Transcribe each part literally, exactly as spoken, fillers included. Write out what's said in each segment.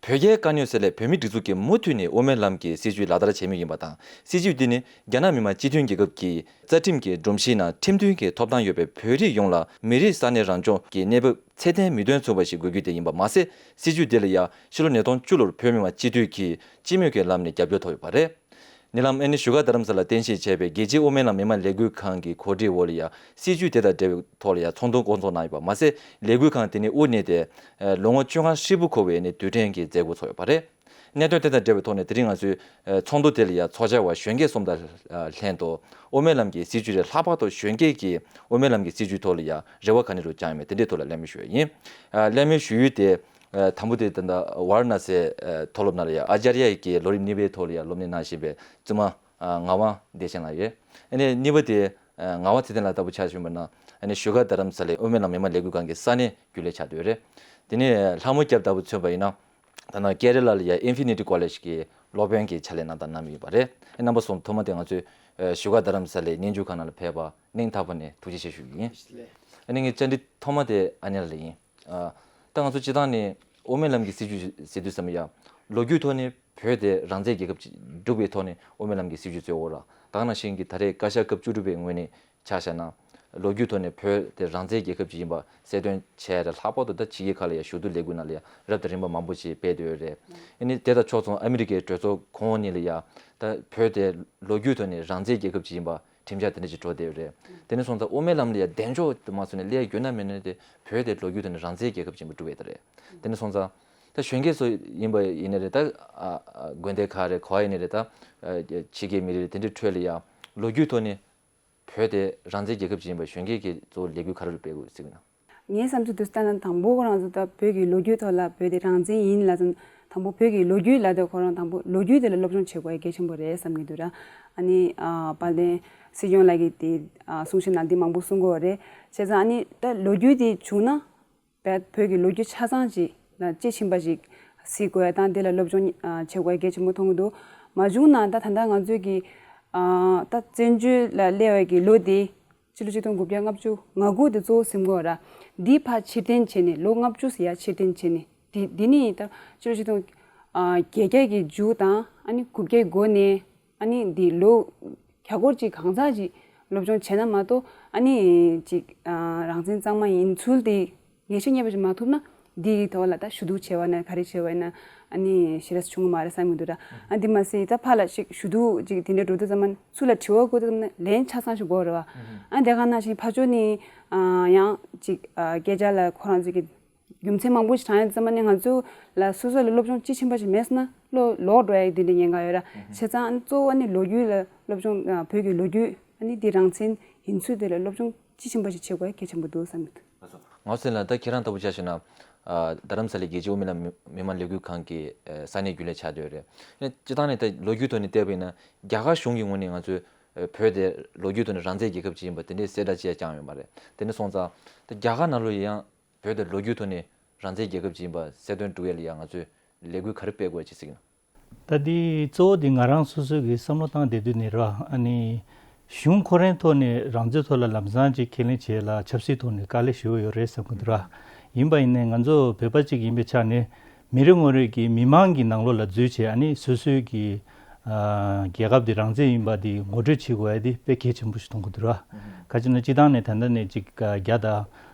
བོད་རྒྱའི་དཀའ་རྙོག་སེལ་སླད་བོད་མིའི་སྒྲིག་འཛུགས་ཀྱིས་མུ་མཐུད་ནས་དབུ་མའི་ལམ་གྱི་སྲིད་བྱུས་ལག་བསྟར་བྱེད་མུས་ཡིན་པ་དང་། སྲིད་བྱུས་འདི་ནི་རྒྱ་ནག་མི་དམངས་སྤྱི་མཐུན་རྒྱལ་ཁབ་ཀྱི་རྩ་ཁྲིམས་ཀྱི་སྒྲོམ་གཞིའི་ནང་ཁྲིམས་མཐུན་གྱི་ཐོབ་ཐང་ཡོད་པའི་བོད་རིགས་ཡོངས་ལ་མི་རིགས་ས་གནས་རང་སྐྱོང་གི་གནས་བབ་ཚད་ལྡན་མིང་དོན་མཚུངས་པ་ཞིག་དགོས་རྒྱུ་དེ་ཡིན་པ་མ་ཟད། སྲིད་བྱུས་འདི་ལ་ཡང་ཕྱི་ལོ་ཉིས་སྟོང་བཅུ་ལོར་བོད་མི་མང་སྤྱི་འཐུས་ཀྱིས་སྤྱི་མོས་ཀྱི་ལམ་ནས་རྒྱབ་སྐྱོར་ཐོབ་ཡོད་པ་རེད། ཉེ་ལམ་ཨ་ནི་བཞུགས་སྒར་རྡ་རམ་ས་ལར་རྟེན་གཞི་བྱས་པའི་རྒྱལ་སྤྱིའི་དབུ་མའི་ལམ་མི་མང་ལས་འགུལ་ཁང་གི་གོ་སྒྲིག་འོག་ལ་ཡང་སྲིད་བྱུས་དེ་དང་འབྲེལ་བའི་ཐོག་ལ་ཡང་ཚོགས་འདུ་སྐོང་ཚོགས་གནང་ཡོད་པ་མ་ཟད། ལས་འགུལ་ཁང་དེ་ནི་དབུ་བརྙེས་ཏེ་ལོ་ངོ་བཅོ་ལྔ་ཧྲིལ་པོ་འཁོར་བའི་ཨ་ནི་དུས་དྲན་གྱི་མཛད་སྒོ་ཚོགས་ཡོད་པ་རེད། གནད་དོན་དེ་དང་འབྲེལ་བའི་ཐོག་ནས་དེ་རིང་ང་ཚོས་ཚོགས་འདུ་དེ་ལ་ཡང་ཚོགས་བཅར་བ་གཞོན་སྐྱེས་གསུམ་དང་ལྷན་དུ་དབུ་མའི་ལམ་གྱི་སྲིད་བྱུས་རེད། ལྷག་པར་དུ་གཞོན་སྐྱེས་ཀྱིས་དབུ་མའི་ལམ་གྱི་སྲིད་བྱུས་ཐོག་ལ་ཡང་རེ་བ་ག་འདྲ་བཅངས་ཡོད་མེད་དེ་འདྲའི་ཐོག་ལ་གླེང་མོལ་ཞུ་ཡ་ཡིན། ཨ། གླེང་མོལ་ཞུ་ཡུལ་དེ། ཨ། དང་པོ་དེ་ད་ལྟ་ཝཱ་ར་ཎ་སིའི་ཨ་མཐོ་སློབ་ནང་ལ་ཡང་ཨ་ཅཱརྱ་ཡི་གི་ལོ་རིམ་གཉིས་པའི་ཐོག་ལ་ཡང་སློབ་གཉེར་གནང་བཞིན་པའི་བཙུན་མ་ཨ་ངག་དབང་བདེ་ཆེན་ལགས་ཡོད། ཨ་ནི་གཉིས་པ་དེ་ཨ་ངག་དབང་ཚེ་བརྟན་ལགས་ལྟ་བུ་ཆ་བཞག་པ་ན་ཨ་ནི་བཞུགས་སྒར་རྡ་རམ་ས་ལའི་དབུ་མའི་ལམ་མི་མང་ལས་འགུལ་ཁང་གི་ས་གནས་རྒྱུན་ལས་ཆགས་བསྡད་ཡོད་རེད། དེ་ནས་ལྷ་མོ་སྐྱབས་ལྟ་བུ་མཚོན་པ་ཡིན་ན། ད་ནང་ཀེ་ར་ལ་ལ་ཡ་ཨིན་ཕི་ནི་ཊི་ཀོ་ལེཇ་གི་སློབ་དཔོན་གྱི་ཕྱག་ལས་གནང་དང་གནང་མུས་ཡིན་པ་རེད། ཨེ་རྣམ་པ་ཚོ་ཐོག་མ་དེ་ང་ཚོས་ཨ་བཞུགས་སྒར་རྡ་རམ་ས་ལའི་སྙན་ཞུ་ཁང་ནང་ལ་ཕེབས་པ་སྙིང་ཐག་པ་ནས་ཐུགས་རྗེ་ཆེ་ཞུ་གི་ཡིན། ཨ་ནི་ངའི་བཅར་འདྲི་ཐོག་མ་དེ་ཨ་ནེ་ལགས་ལ་ཡིན། ཨ་ད་ང་ཚོ་སྤྱིར་བཏང་ནས་དབུ་མའི་ལམ་གྱི་སྲིད་བྱུས་ཟེར་དུས་ཙམ་ཡ་ལོ་རྒྱུས་ཐོག་ནས་བོད་དེ་རང་བཙན་རྒྱལ་ཁབ་ཅིག་སྒྲུབ་པའི་ཐོག་ནས་དབུ་མའི་ལམ་གྱི་སྲིད་བྱུས་བཟོས་ཡོད་ར། ད་ག་ནང་བཞིན་གྱི་ད་རེས་བཀའ་ཤག་སྐབས་བཅུ་དྲུག་པའི་ངོས་ནས་ཆ་བཞག་ན། ལོ་རྒྱུས་ཐོག་ནས་བོད་དེ་རང་བཙན་རྒྱལ་ཁབ་ཅིག་ཡིན་པ་གསལ་སྟོན་བྱས་རེད། ལྷག་པར་དུ་ད་ཕྱི་རྒྱལ་ཁག་ལ་ཡང་ཞུ་གཏུག་ལས་འགུལ་ནང་ལ་ཡང་རབ་དང་རིམ་པ་མང་པོ་ཞིག་སྤེལ་བསྡད་ཡོད་རེད། ཨ་ནི་དེ་དང་ཕྱོགས་མཚུངས་ཨ་མི་རི་ཀའི་གྲོས་ཚོགས་གོང་འོག་གཉིས་ལ་ཡང་ད་བོད་དེ་ལོ་རྒྱུས་ཐོག་ནས་རང་བཙན་རྒྱལ་ཁབ་ཅིག་ཡིན་པ་ཁྲིམས་འཆར་དེ་འདྲ་ཞིག་འགྲོ་བསྡད་ཡོད་རེད། དེ་ནས་སོང་ཙང་དབུ་མའི་ལམ་ལ་ཡང་གདེང་འཇོག་དུ་མ་སོང་ནས་ལས་རྒྱུ་ན་མེད་ན་དེ་བོད་དེ་ལོ་རྒྱུས་ཐོག་ནས་རང་བཙན་རྒྱལ་ཁབ་ཅིག་ཡིན་པ་སྒྲུབ་ཡོད་ད་རེད། དེ་ནས་སོང་ཙང་ད་གཞོན་སྐྱེས་ཚོ་ཡིན་པ་ཡིན་ནའི་རེད། ད་ཨ་ཨ་དགོན་སྡེ་ཁག་རེད། ག་པར་ཡིན་ནའི་རེད། ད་ཨ་ཕྱི་རྒྱལ་མི་རིགས་རེད། དེ་འདྲའི་ཁྲོད་ལ་ཡང་ལོ་རྒྱུས་ཐོག་ནས། བོད་དེ་རང་བཙན་རྒྱལ་ཁབ་ཅིག་ཡིན་པ་གཞོན་སྐྱེས་ཀྱིས་གཙོ་བོ་ལས་འགུལ་ག་རེ་སྤེལ་དགོས་ཟེར་ན། ངའི་བསམ་ཚུལ་དུ་ལྟ་ན་དང་པོ་ཁོ་རང་ཚོ་ད་བོད་ཀྱི་ལོ་རྒྱུས་ཐོག་ལ་བོད་དེ་རང་བཙན་ཡིན་ལབ་ཙང་དང་པོ་བོད་ཀྱི་ལོ་རྒྱུས་ལབ་དེ་ཁོ་རང་དང་པོ་ལོ་རྒྱུས་དེ་ལ་སློབ་སྦྱོང་བྱེད་དགོས་ཡ་གལ་ཆེན་པོ་རེད་བསམ་གྱི་འདུག་ར། ཨ་ནི་ཨ་དཔལ་ལྡན་སྲིད་སྐྱོང་ལགས་ཀྱིས་དེ་ཨ་གསུང་བཤད་ནང་དེ་མང་པོ་གསུང་གི་ཡོད་རེད། བྱས་ཙང་ཨ་ནི་ད་ལོ་རྒྱུས་དེ་བྱུང་ན། བོད་བོད་ཀྱི་ལོ་རྒྱུས་ཆ་ཚང་ཅིག་ལ་དཔྱད་ཕྱིན་པ་ཞིག་གཟིགས་དགོས་དང་དེ་ལ་སློབ་སྦྱོང་ཨ་བྱེད་དགོས་གལ་ཆེན་པོ་མཐོང་གི་འདུག་མ་བྱུང་ན་ད་ད་ལྟ་ང་ཚོས་ཀྱི་ཨ་ད་བཙན་བྱོལ་ལ་སླེབས་པའི་གི་ལོ་དེ་ཕྱི་ལོ་ཆིག་སྟོང་དགུ་བརྒྱ་ལྔ་བཅུ་ང་དགུ་དེ་གཙོ་བོ་ཟིན་དགོས་ར། འདི་ཕར་ཕྱིར་འཐེན་བྱས་ནས་ལོ་ལྔ་བཅུ་ཟེར་ཡ་ཕྱིར་འཐེན་བྱས་ནས་འདི་འདི་ནི་ད་ཕྱི་ལོ་ཆིག་སྟོང་ཨ་བརྒྱད་བརྒྱ་གི་མཇུག་དང་ཨ་ནི་དགུ་བརྒྱའི་འགོ་ནས། ཨ་ནི་འདི་ལོ་གྱ་སྐོར་ཅིག་གང་ཟག་ཅིག་སློབ་སྦྱོང་བྱས་ན་མ་གཏོགས་ཨ་ནི་ཅིག་ཨ་རང་བཙན་གཙང་མ་ཡིན་ཚུལ་དེ་ངེས་ཤེས་རྙེད་པ་ཞིག་མ་ཐུབ་ན་འདིའི་ཐོག་ལ་ད་ཞུ་གཏུག་བྱས་པ་ན་ག་རེ་བྱས་པ་ཡིན་ན་ཨ་ནི་ཞེ་དྲག་བྱུང་གི་མ་རེད་བསམ་གྱི་འདུག་ར། ཨ་འདི་མ་ཟད་ད་ཕར་ལ་ཞིག་ཞུ་གཏུག་ཅིག་དེ་འདྲ་འགྲོ་དུས་ཙམ་མ་སུ་ལ་དྲི་བ་བཀོད་དུས་ཙམ་ན་ལན་ཆ་ཚང་ཞིག་དགོས་རེད་བ། ཨ་འདི་ག་ནང་བཞིན་ཕར་ཕྱོགས་ནས་ཨ་ཡང་ཅིག་ཨ་སྐད་ཆ་ལ་ཁོ་རང་ཚོས་ཀྱི་རྒྱུ་མཚན་མང་པོ་ཞིག་དྲངས་ཡོད་ཙམ་ནས་ང་ཚོ་ལ་སོ་སོ་ལ་སློབ་སྦྱོང་དཔྱིས་ཕྱིན་པ་ཞིག་མེད་སོང་ན་བློ་ལོག་འགྲོ་ཡ་དེ་འདྲ་ཉེན་ཁ་ཡོད་ར། བྱས་ཙང་ཨ་ནི་གཙོ་བོ་ཨ་ནི་ལོ་རྒྱུས་ལ་སློབ་སྦྱོང་ཨ་བོད་ཀྱི་ལོ་རྒྱུས་ཨ་ནི་དེ་རང་བཙན་ཡིན་ཚུལ་དེ་ལ་སློབ་སྦྱོང་དཔྱིས་ཕྱིན་པ་ཞིག་བྱེད་དགོས་ཡ་གལ་ཆེན་པོ་འདུག་བསམ་གྱི་འདུག་ང་ཚོ་ལ་ད་ཁྱེད་རང་ལྟ་བུ་ཆ་བཞག་ན་ཨ་རྡ་རམ་ས་ལའི་རྒྱལ་སྤྱིའི་དབུ་མའི་ལམ་མི་མི་མང་ལས་འགུལ་ཁང་གི་ཨ་ས་གནས་རྒྱུན་ལས་ཆགས་བསྡད་ཡོད་རེད། ཨ་ནི་སྤྱིར་བཏང་ནས་ད་ལོ་རྒྱུས་ཐོག་ནས་བལྟས་པ་ཡིན་ན་རྒྱ་གར་གཞུང་གི་ངོས་ནས་ང་ཚོས་ཨ་བོད་དེ་ལོ་རྒྱུས་ཐོག་ནས་རང་བཙན་རྒྱལ་ཁབ་ཅིག་ཡིན་པ་དེ་འདྲའི་གསལ་བསྒྲགས་ཅི་ཡང་བསྐྱངས་ཡོད་མ་རེད། དེ་འདྲ་སོང་ཙང་ད་རྒྱ་གར་ནང་ལོགས་ཡང་བོད་དེ་ལོ་རྒྱུས་ཐོག་ནས་རང་བཙན་རྒྱལ་ཁབ་ཅིག་ཡིན་པ་གསལ་སྟོན་སྒྲུབ་ཡས་ལ་ཡང་ང་ཚོས་ལས་འགུལ་ག་རེ་སྤེལ་དགོས་ཅེས་ཟེར་གྱི་ན། ད་འདི་གཙོ་བོ་འདི་ང་རང་སོ་སོའི་གི་བསམ་བློ་བཏང་བསྡད་དུས་ནས་ར། ཨ་ནི་གཞུང་ཁོ་རང་ཐོག་ནས་རང་བཙན་ཐོག་ལ་ལམ་སང་ཅིག་ཁས་ལེན་བྱས་ལ་ཆབ་སྲིད་ཐོག་ནས་དཀའ་ལས་ཞེ་པོ་ཡོད་རེད་བསམ་གྱི་འདུག་ར། ཡིན་པ་ཡིན་ནའི་ང་ཚོ་བོད་པ་ཅིག་ཡིན་པའི་ཆ་ནས་མི་རེ་ངོ་རེ་གི་མི་མང་གི་ནང་ལོགས་ལ་འཛུལ་བྱས་ཨ་ནི་སོ་སོའི་གི་ཨ་རྒྱལ་ཁབ་འདི་རང་བཙན་ཡིན་པ་འདི་ངོ་སྤྲོད་བྱེད་དགོས་ཡ་འདི་དཔེ་གལ་ཆེན་པོ་ཞིག་མཐོང་གི་འདུག་ར། ག་ཅི་ན་སྤྱིར་བཏང་ནས་ད་ལྟ་ནས་ཅིག་རྒྱ་དང་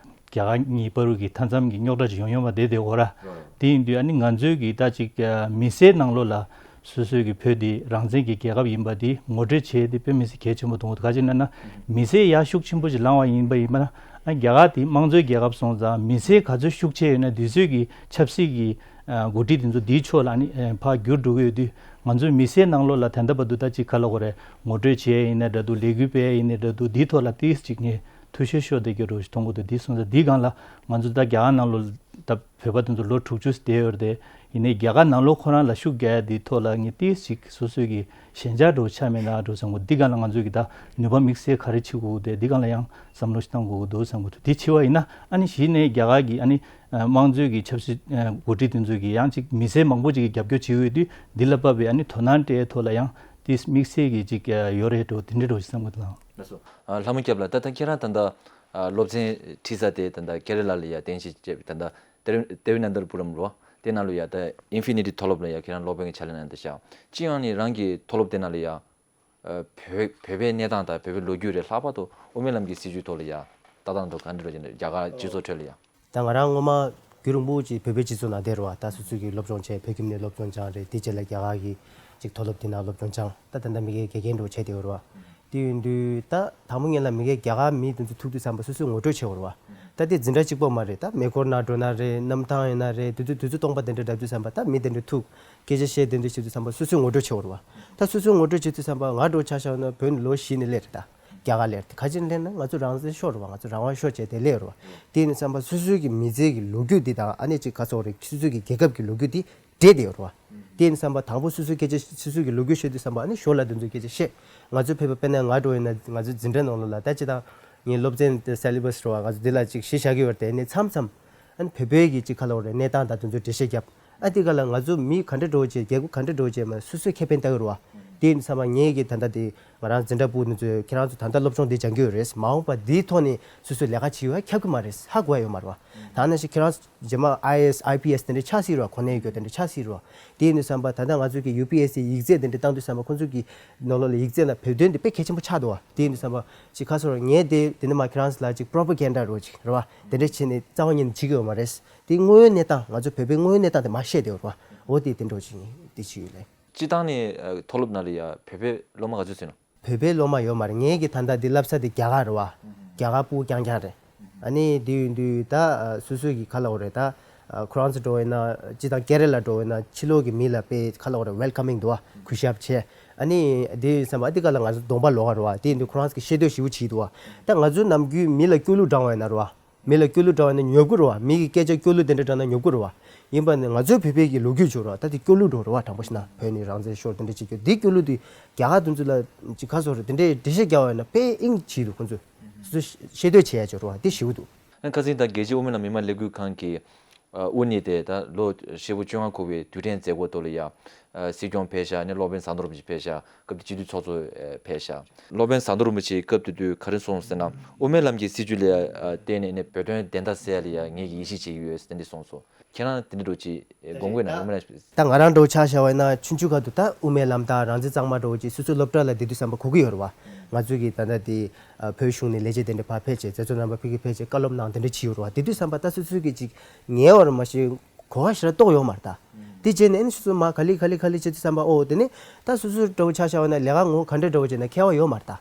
རྒྱ་གར་གཉིས་བར་གྱི་མཐའ་མཚམས་ཀྱི་རྙོག་དྲ་ཅིག་ཡོང་ཡོང་བ་དེ་དེ་འོ་ར། དེ་ཡིན་དུས་ཨ་ནི་ང་ཚོའི་གི་ད་ཅིག་མི་སེར་ནང་ལོགས་ལ་སོ་སོའི་གི་བོད་འདི་རང་བཙན་གྱི་རྒྱལ་ཁབ་ཡིན་པ་འདི་ངོ་སྤྲོད་བྱས་ཏེ་དཔེ་མི་སྲིད་གལ་ཆེན་པོ་མཐོང་གི་འདུག་ག་ཅི་ན་ན་མི་སེར་ཡར་ཤུགས་ཆེན་པོ་ཅིག་ལངས་པ་ཡིན་པ་ཡིན་པ་ན་ཨ་རྒྱ་གར་དེ་དམངས་གཙོའི་རྒྱལ་ཁབ་སོང་ཙང་མི་སེར་ག་ཚོད་ཤུགས་ཆེ་ཡོད་ན་དེ་ཚོའི་གི་ཆབ་སྲིད་ཀྱི་འགོ་ཁྲིད་དེ་ཚོ་དེའི་ཕྱོགས་ལ་ཨ་ནི་ཕར་བསྒྱུར་འགྲོ་གི་ཡོད་དུས་ང་ཚོའི་མི་སེར་ནང་ལོགས་ལ་ད་ལྟ་བར་དུ་ད་ཅིག་ག་ལ་གོ་རེད་ངོ་སྤྲོད་བྱས་ཡིན་ན་འདྲ་འདུག་ལས་འགུལ་སྤེལ་ཡིན་ན་འདྲ་འདུག་འདིའི་ཐོག་ལ་ཏིས་ཅིག་ངས་འཐུས་ཤོར་ཤོར་བསྡད་ཀྱི་རོ་ཞིག་མཐོང་གི་འདུག་འདི་སོང་ཙང་འདི་སྒང་ལ་ང་ཚོ་ད་རྒྱ་གར་ནང་ལོགས་ད་བོད་པ་དེ་ཚོ་ལོ་དྲུག་ཅུ་བསྡད་ཡོད་རེད་དེ་ཡིན་ནའི་རྒྱ་གར་ནང་ལོགས་ཁོ་རང་ལ་ཤུགས་རྒྱག་ཡ་འདིའི་ཐོག་ལ་ངས་ཏིས་ཅིག་སོ་སོའི་གི་ཞན་ཆ་འགྲོ་ཆ་མེད་ན་འགྲོ་བསམ་གི་འདུག་འདི་སྒང་ལ་ང་ཚོས་གི་ད་ནུས་པ་དམིགས་བསལ་ག་རེ་བྱེད་དགོས་འདུག་འདི་སྒང་ལ་ཡང་བསམ་བློ་ཞིག་བཏང་དགོས་ཀྱི་འདུག་བསམ་གི་འདུག་དེ་བྱས་པ་ཡིན་ན་ཨ་ནི་གཞི་ནས་རྒྱ་གར་གི་ཨ་ནི་དམངས་གཙོའི་གི་ཆབ་སྲིད་འགོ་ཁྲིད་དེ་ཚོས་གི་ཡང་ཅིག་མི་སེར་མང་པོ་ཅིག་གི་རྒྱབ་སྐྱོར་བྱེད་ཀྱི་ཡོད་དུས་འདི་ལ་བབས་པའི་ཨ་ནི་དོ་སྣང་སྤྲད་ཐོག་ལ་ཡང་ཏིས་དམིགས་བསལ་གྱི་ཅིག་ཡོད་རེད་འགྲོ་དེ་འདྲ་འགྲོ་ཞིག་བསམ་གི་འདུག་ལགས། ལགས་སོ། ལྷ་མོ་སྐྱབས་ལགས་ད་ལྟ་ཁྱེད་རང་ད་ལྟ་སློབ་ཚན་ཁྲིད་ས་དེ་ད་ལྟ་ཀེ་ར་ལ་ལ་ཡ་རྟེན་གཞི་བྱས་པའི་ད་ལྟ་ཏི་རུ་ཏི་རུ་ན་ནྟ་པུ་རམ་ལོ། དེ་ནང་ལ་ཡ་ད་ཨིན་ཕི་ནི་ཊི་མཐོ་སློབ་ལ་ཡ་ཁྱེད་རང་སློབ་དཔོན་གྱི་ཕྱག་ལས་གནང་བསྡད་ཤག་ཅི་ཡང་ནི་རང་གི་མཐོ་སློབ་དེ་ནང་ལ་ཡ། ཨ། བོད་བོད་པའི་གནས་སྟངས་དང་བོད་པའི་ལོ་རྒྱུས་རེད། ལྷག་པར་དུ་དབུ་མའི་ལམ་གྱི་སྲིད་བྱུས་ཐོག་ལ་ཡ་ལྟ་སྟངས་དང་ག་འདྲ་རེད། རྒྱ་གར་སྤྱི་ཚོགས་ཁྲོད་ལ་ཡ། ད་ང་རང་སྔོན་མ་རྒྱུན་རིང་པོ་ཅིག་བོད་པའི་སྤྱི་ཚོགས་ནང་བསྡད་རེད་བ། ད་སོ་སོ་གིས་སློབ་སྦྱོང་བྱས། བོད་ཁྱིམ་ནས་སློབ་སྦྱོང་སྦྱངས་རེད། དེ་རྗེས་ལ་རྒྱ་གར་གྱི་ཅིག་མཐོ་སློབ་དེ་ནང་སློབ་སྦྱོང་སྦྱངས། ད་ད་ལྟ་མི་སྒེར་དགེ་རྒན་འདྲ་བོ་བྱས་བསྡད་ཡོད་རེད་བ། དེ་ཡིན་དུས་ད་དང་པོ་ཉིད་ལ་མི་སྒེར་རྒྱ་གར་མི་དེ་ཚོ་ཐུག་དུས་ཙམ་པ་སོ་སོས་ངོ་སྤྲོད་བྱེད་དགོས་རེད་བ། ད་དེ་འཛིན་གྲྭ་གཅིག་པོ་མ་རེད། ད་མེ་འཁོར་ནང་འགྲོ་ན་རེད། གནམ་ཐང་ཡིན་ན་རེད། དེ་ཚོ་དེ་ཚོ་སྟོང་པ་དེ་འདྲ་འདྲ་དུས་ཙམ་པ་ད་མི་དེ་འདྲ་ཐུག་སྐད་ཆ་བཤད། དེ་འདྲ་བྱེད་དུས་ཙམ་པ་སོ་སོས་ངོ་སྤྲོད་བྱེད་དགོས་རེད་བ། ད་སོ་སོས་ངོ་སྤྲོད་བྱེད་དུས་ཙམ་པ་ང་འདྲ་བོ་ཆ་བཞག་ན་བོད་ནས་ལོ་བཞི་ནས་སླེབས་རེད། ད་རྒྱ་གར་སླེབས་རེད། ག་ཅིག་སླེབས་ན་ང་ཚོ་རང་བཙན་ཤོར་རེད་བ། ང་ཚོ་རང་དབང་ཤོར་བྱས་དེ་སླེབས་རེད་བ། དེ་ཡིན་དུས་ཙམ་པ་སོ་སོའི་གི་མི་ཚེ་གི་ལོ་རྒྱུས་འདི་དང་། ཨ་ནི་ཅིག་ག་ཚོད་རེད། སོ་སོའི་གི་རྒྱལ་ཁབ་ཀྱི་ལོ་རྒྱུས་འདི་འདྲེས་བསྡད་ཡོད་རེད་བ། དེ་ཡིན་དུས་ཙམ་པ་དང་པོ་སོ་སོའི་སྐད་ཆ། སོ་སོའི་གི་ལོ་རྒྱུས་བཤད་དུས་ཙམ་པ། ཨ་ནི་ཞོར་ལ་དེ་ཚོའི་སྐད་ཆ་བཤད། ང་ཚོའི་བོད་པ་དཔེར་ན་ང་འདྲ་བོ་ཡིན་ན་ང་ཚོའི་འཛིན་གྲྭ་ནང་ལོགས་ལ་ད་སྤྱིར་བཏང་ངའི་སློབ་ཚན་དེ་སེ་ལེ་བྷ་སི་རེད་བ། ང་ཚོ་འདི་ལ་ཅིག་གཞི་བཞག་གི་ཡོད་རེད་དེ། ཨ་ནི་མཚམས་མཚམས་ཨ་ནི་བོད་པའི་གི་ཅིག་ག་ལབ་དགོས་རེད། གནས་སྟངས་དང་དེ་ཚོ་འགྲེལ་བཤད་བརྒྱབ། ཨ་དེ་ག་ལ་ང་ཚོ་མི་ག་འདྲ་འདྲ་བོ་བྱས། རྒྱལ་ཁབ་ག་འདྲ་འདྲ་བོ་བྱས་མ་སོ་སོའི་ཁེ་ཕན་ལྟ་གི་རེད་བ། དེ་ཡིན་དུས་ཙམ་པ་ངས་གི་ད་ལྟ་དེ་ང་རང་འཛིན་གྲྭ་ཕྲུ་གུ་དེ་ཚོས་ཁྱེད་རང་ཚོ་ད་ལྟ་སློབ་སྦྱོང་འདི་སྦྱང་གི་ཡོད་རེད། མ་འོངས་པ་འདིའི་ཐོག་ནས་སོ་སོའི་ལས་ཀ་བྱེད་ཡ་ཁྱབ་ཀྱི་མ་རེད། ཧ་གོ་ཡ་ཡོད་མ་རེད་བ། ད་ནང་བཞིན་ཁྱེད་རང་རྗེས་མ་ཨའི་ཨེ་ཨེས་ཨའི་པི་ཨེས་དེ་འདྲ་ཆགས་སྲིད་རེད་བ། གོ་གནས་ཡོད་རྒྱུ་དེ་འདྲ་ཆགས་སྲིད་རེད་བ། དེ་ཡིན་དུས་ཙམ་པ་ད་ལྟ་ང་ཚོ་གི་ཡུ་པི་ཨེས་སི་ཡིག་ཚད་དེ་འདྲ་བཏང་དུས་ཙམ་པ་ཁོང་ཚོ་གི་ནང་ལོགས་ལ་ཡིག་ཚད་ལ་བོད་དོན་དེ་དཔེ་གལ་ཆེན་པོ་ཆགས་འདུག་བ། དེ་ཡིན་དུས་ཙམ་པ་ཅིག་ག་ཚོད་རེད། ངས་དེ་དེ་འདྲ་མ་ཁྱེད་རང་ཚོ་ལ་ཅིག་པོ་རོ་པ་གན་ཌ་འདྲ་བོ་ཅིག་རེད་བ། དེ་འདྲ་བྱས་ནས་རྩ་བ་ཉིད་ནས་བྱེད་ཀྱི་ཡོད་མ་རེད། དེ་དངོས་ཡོད་གནས་སྟངས། ང་ཚོ་བོད་པའི་དངོས་ཡོད་གནས་སྟངས་དེ་མར་བཤད་བསྡད་ཡོད་རེད་བ། འོ་དེ་དེ་འདྲ་བོ་ཅིག་ཡིན། དེ་ཅིག་ཡོད་ལེ། སྤྱིར་བཏང་ནས་ཨ་མཐོ་སློབ་ནང་ལ་ཡ་བོད་པའི་སློབ་མ་ག་ཚོད་ཟིན་ནམ། བོད་པའི་སློབ་མ་ཡོད་མ་རེད། ངེད་ཀྱི་ད་ལྟ་འདི་བསླབ་ས་དེ་རྒྱ་གར་རེད་བ། རྒྱ་གར་ཕྲུ་གུ་རྐྱང་རྐྱང་རེད། ཨ་ནི་དེ་ཡིན་དུས་ད་ཨ་སོ་སོའི་གི་ག་ལབ་དགོས་རེད། ད་ཨ་ཁོ་རང་ཚོ་འགྲོ་ཡིན་ན། སྤྱིར་བཏང་ཀེ་ར་ལ་འགྲོ་ཡིན་ན་ཕྱི་ལོགས་ཀྱི་མི་ལ་དཔེ་ག་ལབ་དགོས་རེད། ཝེལ་ཀ་མིང་འདུག་བ། གུས་ཞབས་བྱས། ཨ་ནི་དེ་ཡིན་ཙམ་པ་འདི་ག་ལ་ང་ཚོ་གདོང་པ་ལོགས་ཀ་རེད་བ། དེ་ཡིན་དུས་ཁོ་རང་ཚོ་གི་ཤེས་འདོད་ཞེ་པོ་ཅིག་འདུག་བ། ད་ང་ཚོ་ནམ་རྒྱུན་མི་ལ་སྐྱོ་གླུ་བགྲང་བ་ཡིན་ན་རེད་བ། མི་ལ་སྐྱོ་གླུ་བགྲང་བ་ཡིན་ན་ཉོབ་ཀྱི་རེད་བ། མི་གི་སྐད་ཆ་སྐྱོ་གླུ་དེ་འདྲ་བགྲང་ན་ཉོབ་ཀྱི་རེད་བ། ཡིན་པ་ནི་ང་ཚོའི་བོད་པའི་གི་ལོ་རྒྱུས་ཅིག་ཡོད་རེད་བ། ད་དེ་སྐྱོ་གླུ་འདྲ་བོ་རེད་བ། དྲང་པོ་བཤད་ན་བོད་ནས་རང་བཙན་ཤོར་དེ་འདྲ་བྱེད་རྒྱུ་དེ་སྐྱོ་གླུ་དེ་རྒྱ་གར་དེ་ཚོ་ལ་ཅིག་ག་ཚོད་རེད། དེ་འདྲའི་འགྲེལ་བཤད་རྒྱག་པ་ཡིན་ན་དཔེ་དབྱིངས་ཅིག་འདུག་ཁོང་ཚོས་སོ་སོ་ཤེས་འདོད་བྱེད་ཡ་ཅིག་ཡོད་རེད་བ། དེ་ཞེ་པོ་འདུག་ཨ་ཁ་སང་ད་རྒྱལ་སྤྱིའི་དབུ་མའི་ལམ་མི་མང་ལས་འགུལ་ཁང་གི་ཨ་དབུ་བརྙེས་ཏེ་ད་ལོ་ཧྲིལ་པོ་བཅོ་ལྔ་འཁོར་བའི་དུས་དྲན་མཛད་སྒོ་ཐོག་ལ་ཡ། ཨ་སྲིད་སྐྱོང་ཕེབས་ཤག་ནས་སློབ་དཔོན་ཟམ་གདོང་རིན་པོ་ཆེ་ཕེབས་ཤག་སྐབས་དེ་སྤྱི་འཐུས་ཚོགས་གཙོ་ཨ་ཕེབས་ཤག་སློབ་དཔོན་ཟམ་གདོང་རིན་པོ་ཆེས་སྐབས་དེ་དུས་ག་རེ་གསུངས་ཟེར་ན། དབུ་མའི་ལམ་གྱི་སྲིད་བྱུས་ལ་ཨ་བརྟེན་ནས་ནས་བོད་དོན་བདེན་མཐའ་གསལ་ཡ་ལ་ཡ་ངེད་ཀྱིས་ཡིད་ཆེས་བྱེད་ཀྱི་ཡོད་ཟེར་འདི་གསུངས་སོང་། ཁྱེད་རང་དེ་འདྲ་འདྲ་ཅིག་དགོངས་ཀྱི་ཡོད་ན། དབུ་མའི་ལམ། ད་ང་རང་འདྲ་བོ་ཆ་བཞག་པ་ཡིན་ན་ཆུང་ཆུང་སྐབས་དུས་ད་དབུ་མའི་ལམ་དང་རང་བཙན་གཙང་མ་འདྲ་བོ་ཅིག་སོ་སོའི་སློབ་གྲྭ་ལ་བསྡད་དུས་ཙམ་པ་གོ་གི་ཡོད་རེད་བ། ང་ཚོའི་གི་ད་ལྟ་དེ་ཨ་བོད་གཞུང་ནས་ལས་བྱེད་དེ་འདྲ་ཕར་ཕེབས་བྱས། རྒྱ་མཚོ་རྣམ་པ་ཕ་གིར་ཕེབས་བྱས་བཀའ་སློབ་གནང་། དེ་འདྲ་བྱས་ཡོད་རེད་བ། དེ་དུས་ཙམ་པ་ད་སོ་སོའི་གི་ཅིག་ཉེ་བར་མ་ཤེས་གོ་བ་ཞེ་དྲག་རྟོགས་ཡོད་མ་རེད་ད། དེ་རྗེས་ནས་ཨ་ནི་སོ་སོ་མར་ག་ལེ་ག་ལེ་ག་ལེ་བྱེད་དུས་ཙམ་པ། ཨོ་དེ་ནས་ད་སོ་སོ་འདྲ་བོ་ཆ་བཞག་པ་ཡིན་ན་ལས་ཀ་ངོ་ག་འདྲ་འདྲ་བོ་བྱས་ན་ཁྱད་པར་ཡོད་མ་རེད་ད།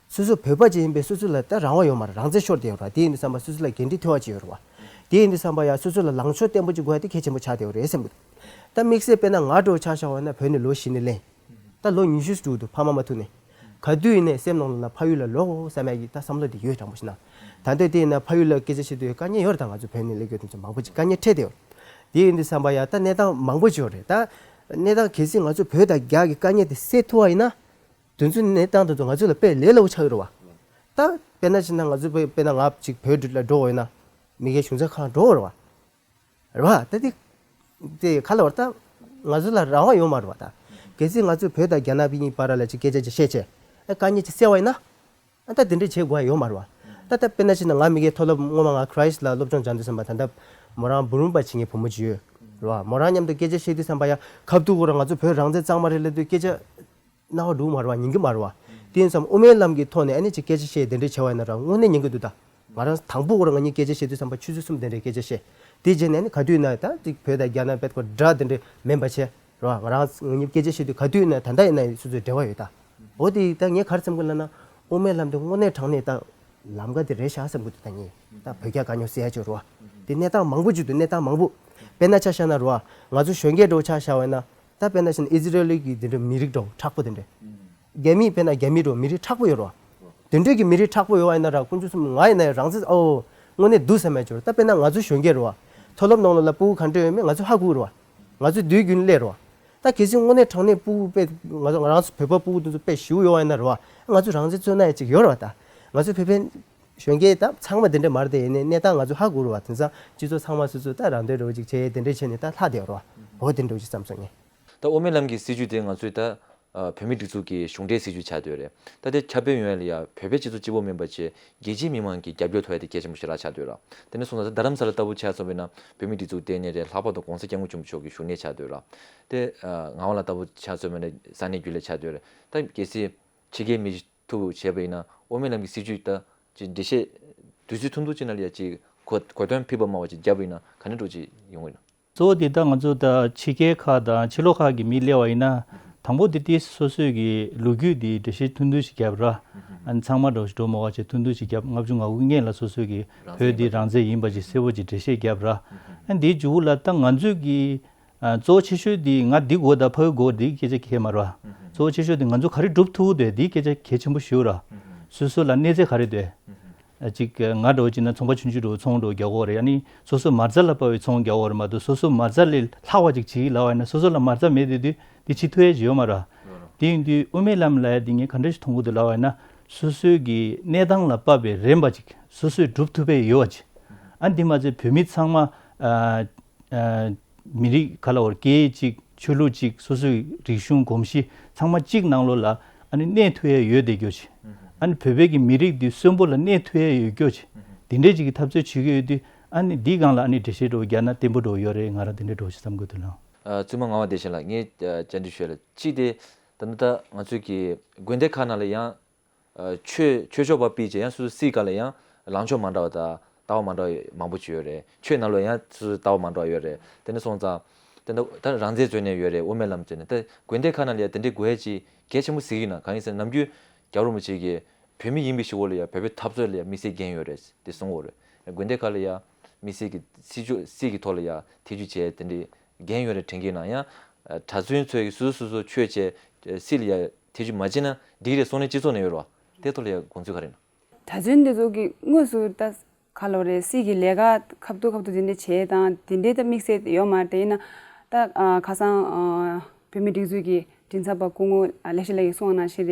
སོ་སོ་བོད་པ་ཅིག་ཡིན་པས་སོ་སོ་ལ་ད་རང་དབང་ཡོད་མ་རེད། རང་བཙན་ཤོར་བསྡད་ཡོད་རེད་བ། དེ་ཡིན་དུས་ཙམ་པ་སོ་སོ་ལ་འགན་འཁྲི་འཐོལ་བ་ཅིག་ཡོད་རེད་བ། དེ་ཡིན་དུས་ཙམ་པ་ཡ་སོ་སོ་ལ་ལངས་ཕྱོགས་བརྟན་པོ་ཅིག་དགོས་ཡ་དེ་གལ་ཆེན་པོ་ཆགས་བསྡད་ཡོད་རེད་བསམ་གི་འདུག་ད་དམིགས་བསལ་དཔེར་ན་ང་འདྲ་བོ་ཆ་བཞག་པ་ཡིན་ན་བོད་ནས་ལོ་བཞི་ནས་སླེབས། ད་ལོ་ཉི་ཤུ་ཙམ་འགྲོ་གི་འདུག་ཕ་མ་མ་ཐུག་ནས། ག་དུས་ཡིན་ནའི་སེམས་ནང་ལ་ཕ་ཡུལ་ལ་ལོག་དགོས་བསམ་ཡ་གི་ད་བསམ་བློ་དེ་ཡོད། དྲང་པོ་བཤད་ན། ད་ལྟ་དེ་ཡིན་ན་ཕ་ཡུལ་ལ་སྐད་ཆ་བཤད་དུས་དཀའ་ངལ་ཡོད་རེད། ད་ང་ཚོ་བོད་ནས་སླེབས་རྒྱུ་དེ་ཚོ་མང་པོ་ཅིག་དཀའ་ངལ་འཕྲད་བསྡད་ཡོད་རེད། དེ་ཡིན་དུས་ཙམ་པ་ཡ་ད་གནས་སྟངས་མང་པོ་ཅིག་ཡོད་རེད། ད་གནས་སྟངས་གལ་སྲིད་ང་ཚོ་བོད་དང་རྒྱ་གི་དཀའ་ངལ་དེ་སེལ་ཐུབ་པ་ཡིན་ན། དེ་ཚོའི་གནས་སྟངས་དེ་ཚོ་ང་ཚོ་ལ་དཔེ་ལས་སླ་པོ་ཆགས་ཀྱི་རེད་བ། ད་དཔེར་ན་བྱས་ན་ང་ཚོ་དཔེ་དཔེར་ན་ང་ཅིག་བོད་ལ་འགྲོ་དགོས་ཡོད་ན། མི་སྒེར་གཞུང་ཚབ་ཁང་འགྲོ་དགོས་རེད་བ། རེད་བ། ད་དེ་དེ་ག་ལ་བར་ད་ང་ཚོ་ལ་རང་དབང་ཡོད་མ་རེད་བ། ད་གལ་སྲིད་ང་ཚོས་བོད་དང་རྒྱ་ནག་གཉིས་བར་ལ་ཅིག་སྐད་ཆ་ཅིག་བཤད་བྱས། ཨ་དཀའ་ངལ་ཅིག་སེལ་བ་ཡིན་ན། ཨ་ད་དེ་འདྲ་བྱེད་དགོས་ཡ་ཡོད་མ་རེད་བ། ད་ད་དཔེར་ན་བྱས་ན་ང་མི་སྒེར་མཐོ་སློབ་སྔོན་མ་ང་ཁྲའིས་ལ་སློབ་སྦྱོང་སྦྱང་དུས་ཙམ་པ་ད་ལྟ་མོ་རང་འབུམ་རམས་པ་བྱེད་མཁན་བུ་མོ་ཅིག་ཡོད། རེད་བ། མོ་རང་མཉམ་དུ་སྐད་ཆ་བཤད་དུས་ཙམ་པ་ཡ་ཁ་ཐུག་ཁོ་རང་ང་ཚོ་བོད་རང་བཙན་གཙང་མ་རེད་ལབ་དུས་སྐད་ཆ་རྣ་བར་འགྲོ་གི་མ་རེད་བ། ཉན་གི་མ་རེད་བ། དེ་ཡིན་ཙང་དབུ་མའི་ལམ་གྱི་ཐོག་ནས་ཨ་ནི་ཅིག་སྐད་ཆ་བཤད་དེ་འདྲ་བྱས་པ་ཡིན་ན་རང་དངོས་གནས་ཉན་གི་འདུག་ད། ང་རང་དང་པོ་ཁོ་རང་ང་གཉིས་སྐད་ཆ་བཤད་དུས་ཙམ་པ་ཆུ་ཚོད་གསུམ་དེ་འདྲའི་སྐད་ཆ་བཤད། དེ་རྗེས་ནས་ཨ་ནི་ག་དུས་ན་ད་ཅིག་བོད་དང་རྒྱ་ནག་དཔེ་ཁོ་འདྲ་དེ་འདྲ་མིན་པ་བྱས། རེད་བ། ང་རང་ང་གཉིས་སྐད་ཆ་བཤད་དུས་ག་དུས་ན་ད་ལྟ་ཡིན་ན་སོ་སོའི་འབྲེལ་བ་ཡོད་ད། འོ་དེ་ད་ངས་ག་རེ་བསམ་གི་ལབ་ན། དབུ་མའི་ལམ་དེ་དངོས་གནས་དྲང་གནས་ད་ལམ་ཁ་དེ་རེད་ཤག་བསམ་གི་འདུག་ད་ངས་ད་བོད་རྒྱ་དཀའ་རྙོག་སེལ་ཡ་ཅིག་རེད་བ། དེ་གནས་སྟངས་མང་པོ་ཅིག་འདུག་གནས་སྟངས་མང་པོ། དཔེར་ན་ཆ་བཞག་ན་རེད་བ། ང་ཚོ་གཞོན་སྐྱེས་འདྲ་བོ་ཆ་བཞག་པ་ཡིན་ན། ད་དཔེར་ན་བཞིན་ཨི་ཛི་རལ་གྱི་དེ་འདྲ་མི་རིགས་འདྲ་བོ་མཁྲེགས་པོ་དེ་འདྲ། རྒྱ་མི་དཔེར་ན་རྒྱ་མི་འདྲ་བོ་མི་རིགས་མཁྲེགས་པོ་ཡོད་རེད་བ། དེ་འདྲ་གི་མི་རིགས་མཁྲེགས་པོ་ཡོད་པ་ཡིན་ན་ར་དཀོན་མཆོག་གསུམ་ང་ཡིན་ན་ཡང་རང་བཙན་ཨོ། དངོས་གནས་འདུག་བསམ་ཡ་ཅིག་ཡོད་རེད། ད་དཔེར་ན་ང་ཚོ་གཞོན་སྐྱེས་རེད་བ། མཐོ་སློབ་ནང་ལོགས་ལ་ཕྲུ་གུ་ག་འདྲ་ཡོད་མེད་ང་ཚོ་ཧ་གོ་གི་རེད་བ། ང་ཚོ་དུས་རྒྱུན་སླེབས་རེད་བ། ད་གལ་སྲིད་དངོས་གནས་དྲང་གནས་ཕྲུ་གུ་དཔེ་ང་ཚོ་ང་རང་ཚོ་བོད་པ་ཕྲུ་གུ་དེ་ཚོ་དཔེ་ཞེ་པོ་ཡོད་པ་ཡིན་ན་རེད་བ། ང་ཚོ་རང་བཙན་རྩོད་ན་ཡ་ཅིག་ཡོད་རེད་བ། ད་ང་ཚོ་བོད་པའི་གཞོན་སྐྱེས་ད་ཚང་མ་དེ་འདྲ་མ་རེད་དེ། ཡིན་ནའི་གནས་སྟངས་ང་ཚོ་ཧ་གོ་རེད་བ། དེང་སང་སྤྱི་ཚོགས་ཚང་མ་སོ་སོ་ད་རང་འདོད་འདྲ་བོ་ཅིག་བྱས་དེ་འདྲ་བྱས་ནས་ད་ལྷག་བསྡད་ཡོད་རེད་བ། འོ་དེ་འདྲ་བོ་ཅིག་བསམ་སོང་ངས། ད་དབུ་མའི་ལམ་གྱི་སྲིད་བྱུས་དེ་ང་ཚོས་ད་ ཨ་བོད་མིའི་སྒྲིག་འཛུགས་ཀྱི་གཞུང་འབྲེལ་སྲིད་བྱུས་ཆགས་བསྡད་ཡོད་རེད། ད་དེ་ཁྱབ་སྤེལ་ཡོང་ཡ་ལ་ཡ་བོད་པའི་སྤྱི་ཚོགས་གཅིག་པོ་མིན་པ་བྱས་རྒྱལ་སྤྱིའི་མི་མང་གི་རྒྱབ་སྐྱོར་ཐོབ་ཡ་དེ་གལ་ཆེན་པོ་ཞེ་དྲག་ཆགས་བསྡད་ཡོད་ར། དེ་ནས་སོང་ཙང་རྡ་རམ་ས་ལ་ལྟ་བུ་ཆ་བཞག་པ་ཡིན་ན་བོད་མིའི་སྒྲིག་འཛུགས་ལྟེ་གནས་རེད། ལྷག་པར་དུ་༸གོང་ས་༸སྐྱབས་མགོན་ཆེན་པོ་མཆོག་གི་བཞུགས་གནས་ཆགས་བསྡད་ཡོད་ར། དེ་ཨ་ངག་དབང་ལགས་ལྟ་བུ་ཆ་བཞག་པ་ཡིན་ན་ས་གནས་རྒྱུན་ལས་ཆགས་བསྡད་ཡོད་རེད། ད་གལ་སྲིད་ཕྱི་རྒྱལ་མི་ཞིག་ཐུག་བྱས་པ་ཡིན་ན་དབུ་མའི་ལམ་གྱི་སྲིད་བྱུས་ད་ཅིག་འགྲེལ་བཤད་དུས་ཚོད་ཐུང་ཐུང་ཅིག་ནང་ལ་ཡ་ཅིག་གོ་གོ་དོན་ཕེབས་པ་མང་བ་ཅིག་བརྒྱབ་པ་ཡིན་ན་ག་འདྲ་འདྲ་ཅིག་ཡོང་གི་ཡིན་ན། གཙོ་བོ་དེ་ད་ང་ཚོ་ད་ཕྱི་རྒྱལ་ཁག་དང་ཕྱི་ལོགས་ཁག་གི་མི་སླེབས་པ་ཡིན་ན་དང་པོ་དེ་དེ་སོ་སོའི་གི་ལོ་རྒྱུས་དེ་འགྲེལ་བཤད་ཐུང་ཐུང་ཞིག་བརྒྱབ་ར། ཨ་ནི་ཚང་མ་འདྲ་བོ་ཞིག་འགྲོ་མ་བ་བྱས་ཐུང་ཐུང་ཞིག་བརྒྱབ། ལྔ་བཅུ་ང་དགུ་སྔོན་ལ་སོ་སོའི་གི་བོད་དེ་རང་བཙན་ཡིན་པ་ཅིག་གསལ་པོ་ཅིག་འགྲེལ་བཤད་བརྒྱབ་ར། ཨ་ནི་དེའི་མཇུག་ལ་ད་ང་ཚོའི་གི་ཨ་གཙོ་བོ་ཆེ་ཤོས་དེ་ང་འདི་དགོས་ད་ཕ་གི་དགོས་འདི་སྐད་ཆ་གལ་མ་རེད་བ། གཙོ་བོ་ཆེ་ཤོས་དེ་ང་ཚོ་ག་རེ་སྒྲུབ་ཐུབ་འདོད་འདི་སྐད་ཆ་གལ་ཆེན་པོ་ཞིག་རེད། སོ་སོ་ལ་གནས་ཚད་ག་རེ་འདོད། ཨ་ཅིག་ང་འདྲ་བོ་ཅིག་ན་ཚོང་པ་ཆུང་ཆུང་འདྲ་བོ་ཚོང་འདྲ་བོ་རྒྱག་གི་ཡོད་རེད། ཨ་ནི་སོ་སོ་མ་རྩ་ལ་དཔའ་བའི་ཚོང་རྒྱག་གི་ཡོད་རེད་མ་གཏོགས་སོ་སོ་མ་རྩ་ལས་ལྷག་པ་ཅིག་བྱེད་ཀྱི་ལབ་པ་ཡིན་ན་སོ་སོ་ལ་མ་རྩ་མེད་དུས་དུས་འདི་བྱེད་ཐུབ་ཡ་ཅིག་ཡོད་མ་རེད། དེ་ཡིན་དུས་དབུ་མའི་ལམ་ལབ་ཡ་དེ་ངས་ག་འདྲ་ཞིག་མཐོང་གི་འདུག་ལབ་པ་ཡིན་ན་སོ་སོའི་གི་གནས་སྟངས་ལ་དཔག་པའི་རན་པ་ཅིག་སོ་སོས་སྒྲུབ་ཐུབ་པའི་ཡོད་པ་ཅིག་ཨ་འདི་མ་ཚད་བོད་མི་ཚང་མ་ཨ། ཨ། མི་རིགས་ག་ལ་བར་སྐད་ཡིག་གཅིག་ཆོས་ལུགས་གཅིག་སོ་སོའི་རིག་གཞུང་གོམས་གཤིས་ཚང་མ་གཅིག་ནང་ལོགས་ལ་ཨ་ནི་གནས་ཐུབ་ཡ་ཡོད་བསྡད་རྒྱུ་ཅིག་ཨ་ནི་བོད་པའི་གི་མི་རིགས་འདི་གསོན་པོ་ལ་གནས་ཐུབ་ཡ་ཡོད་རྒྱུ་ཅིག་དེ་འདྲའི་ཅིག་གི་འཐབ་རྩོད་བྱེད་ཀྱི་ཡོད་དུས་ཨ་ནི་འདིའི་སྒང་ལ་ཨ་ནི་འགྲེལ་བཤད་འདྲ་བོ་རྒྱག་ན་བརྟན་པོ་འདྲ་བོ་ཡོད་རེད། ང་རང་དེ་འདྲའི་འདྲ་བོ་ཞིག་བསམ་གྱི་འདུག་ལགས། ཨ། བཙུན་མ་ངག་དབང་བདེ་ཆེན་ལགས་ངས་ཨ་བཅར་འདྲི་ཞུ་ཡ་ལ་གཅིག་དེ་ད་ནི་ད་ང་ཚོའི་གི་དགོན་སྡེ་ཁག་ནང་ལ་ཡང་། ཆོས་ཆོས་ཕྱོགས་པ་སྤེལ་བྱས་ཡང་སོ་སོ་སྲིད་ཀ་ལ་ཡང་ལངས་ཕྱོགས་མ་འདྲ་བ་དང་ལྟ་བ་མ་འདྲ་བ་མང་པོ་ཅིག་ཡོད་རེད། ཆོས་ནང་ལོགས་ཡང་སོ་སོ་ལྟ་བ་མ་འདྲ་བ་ཡོད་རེད། དེ་འདྲ་སོང་ཙང་དེ་འདྲ་ད་རང་བཙན་རྩོད་མཁན་ཡོད་རེད། དབུ་མའི་ལམ་རྩོད་མཁན་ད་དགོན་སྡེ་ཁག་ནང་ལ་ཡང་དེ་འདྲའི་དགོས་ཡ་ཅིག་གལ་ཆེན་པོ་གཟིགས་ཡིན་ན་གང་ཡིན་ཟེར་ན་ནམ་རྒྱུན་རྒྱལ་བ་རིན་པོ་ཆེ་གིས་བོད་མི་ཡིན་པའི་གཞི་འོག་ལ་ཡང་བོད་པའི་འཐབ་རྩོད་ལ་ཡང་དམིགས་བསལ་འགན་ཡོད་རེད་དེ་གསུང་གི་ཡོད་རེད། དགོན་སྡེ་ཁག་ལ་ཡང་དམིགས་བསལ་གྱི་སྲིད་ཕྱོགས་སྲིད་ཀྱི་ཐོག་ལ་ཡང་ཐེ་ཇུས་བྱས་དེ་འདྲའི་འགན་ཡོད་རེད་དྲན་གྱི་ཡིན་ན་ཡང་གྲྭ་བཙུན་ཚོས་སོ་སོ་སོ་སོ་ཆོས་བྱས་སྲིད་ལ་ཡང་། ཐེ་ཇུས་མ་བྱས་ན་འགྲིག་རེད་གསུངས་ནས་སྤྱི་ཚོགས་ནས་ཡོད་རེད་བ། དེ་ཐོག་ལ་ཡང་དགོངས་ཚུལ་ག་རེ་ཡིན་ན། གྲྭ་བཙུན་འདི་ཚོ་གི་དངོས་སུ་ད་ག་ལོ་རེད་སྲིད་ཀྱི་ལས་ཀ་ཁ་ཐུག་ཁ་ཐུག་དེ་འདྲ་བྱས་དང་དེ་འདྲའི་ད་དམིགས་བསལ་ཡོད་མ་རེད། དེ་ཡིན་ན་ད་ཁ་སང་བོད་མི་སྒྲིག་འཛུགས་ཀྱི་མགྲིན་ཚབ་པ་སྐུ་ངོ་ལེགས་བཤད་ལགས་ཀྱིས་གསུངས་པ་ནང་བཞིན་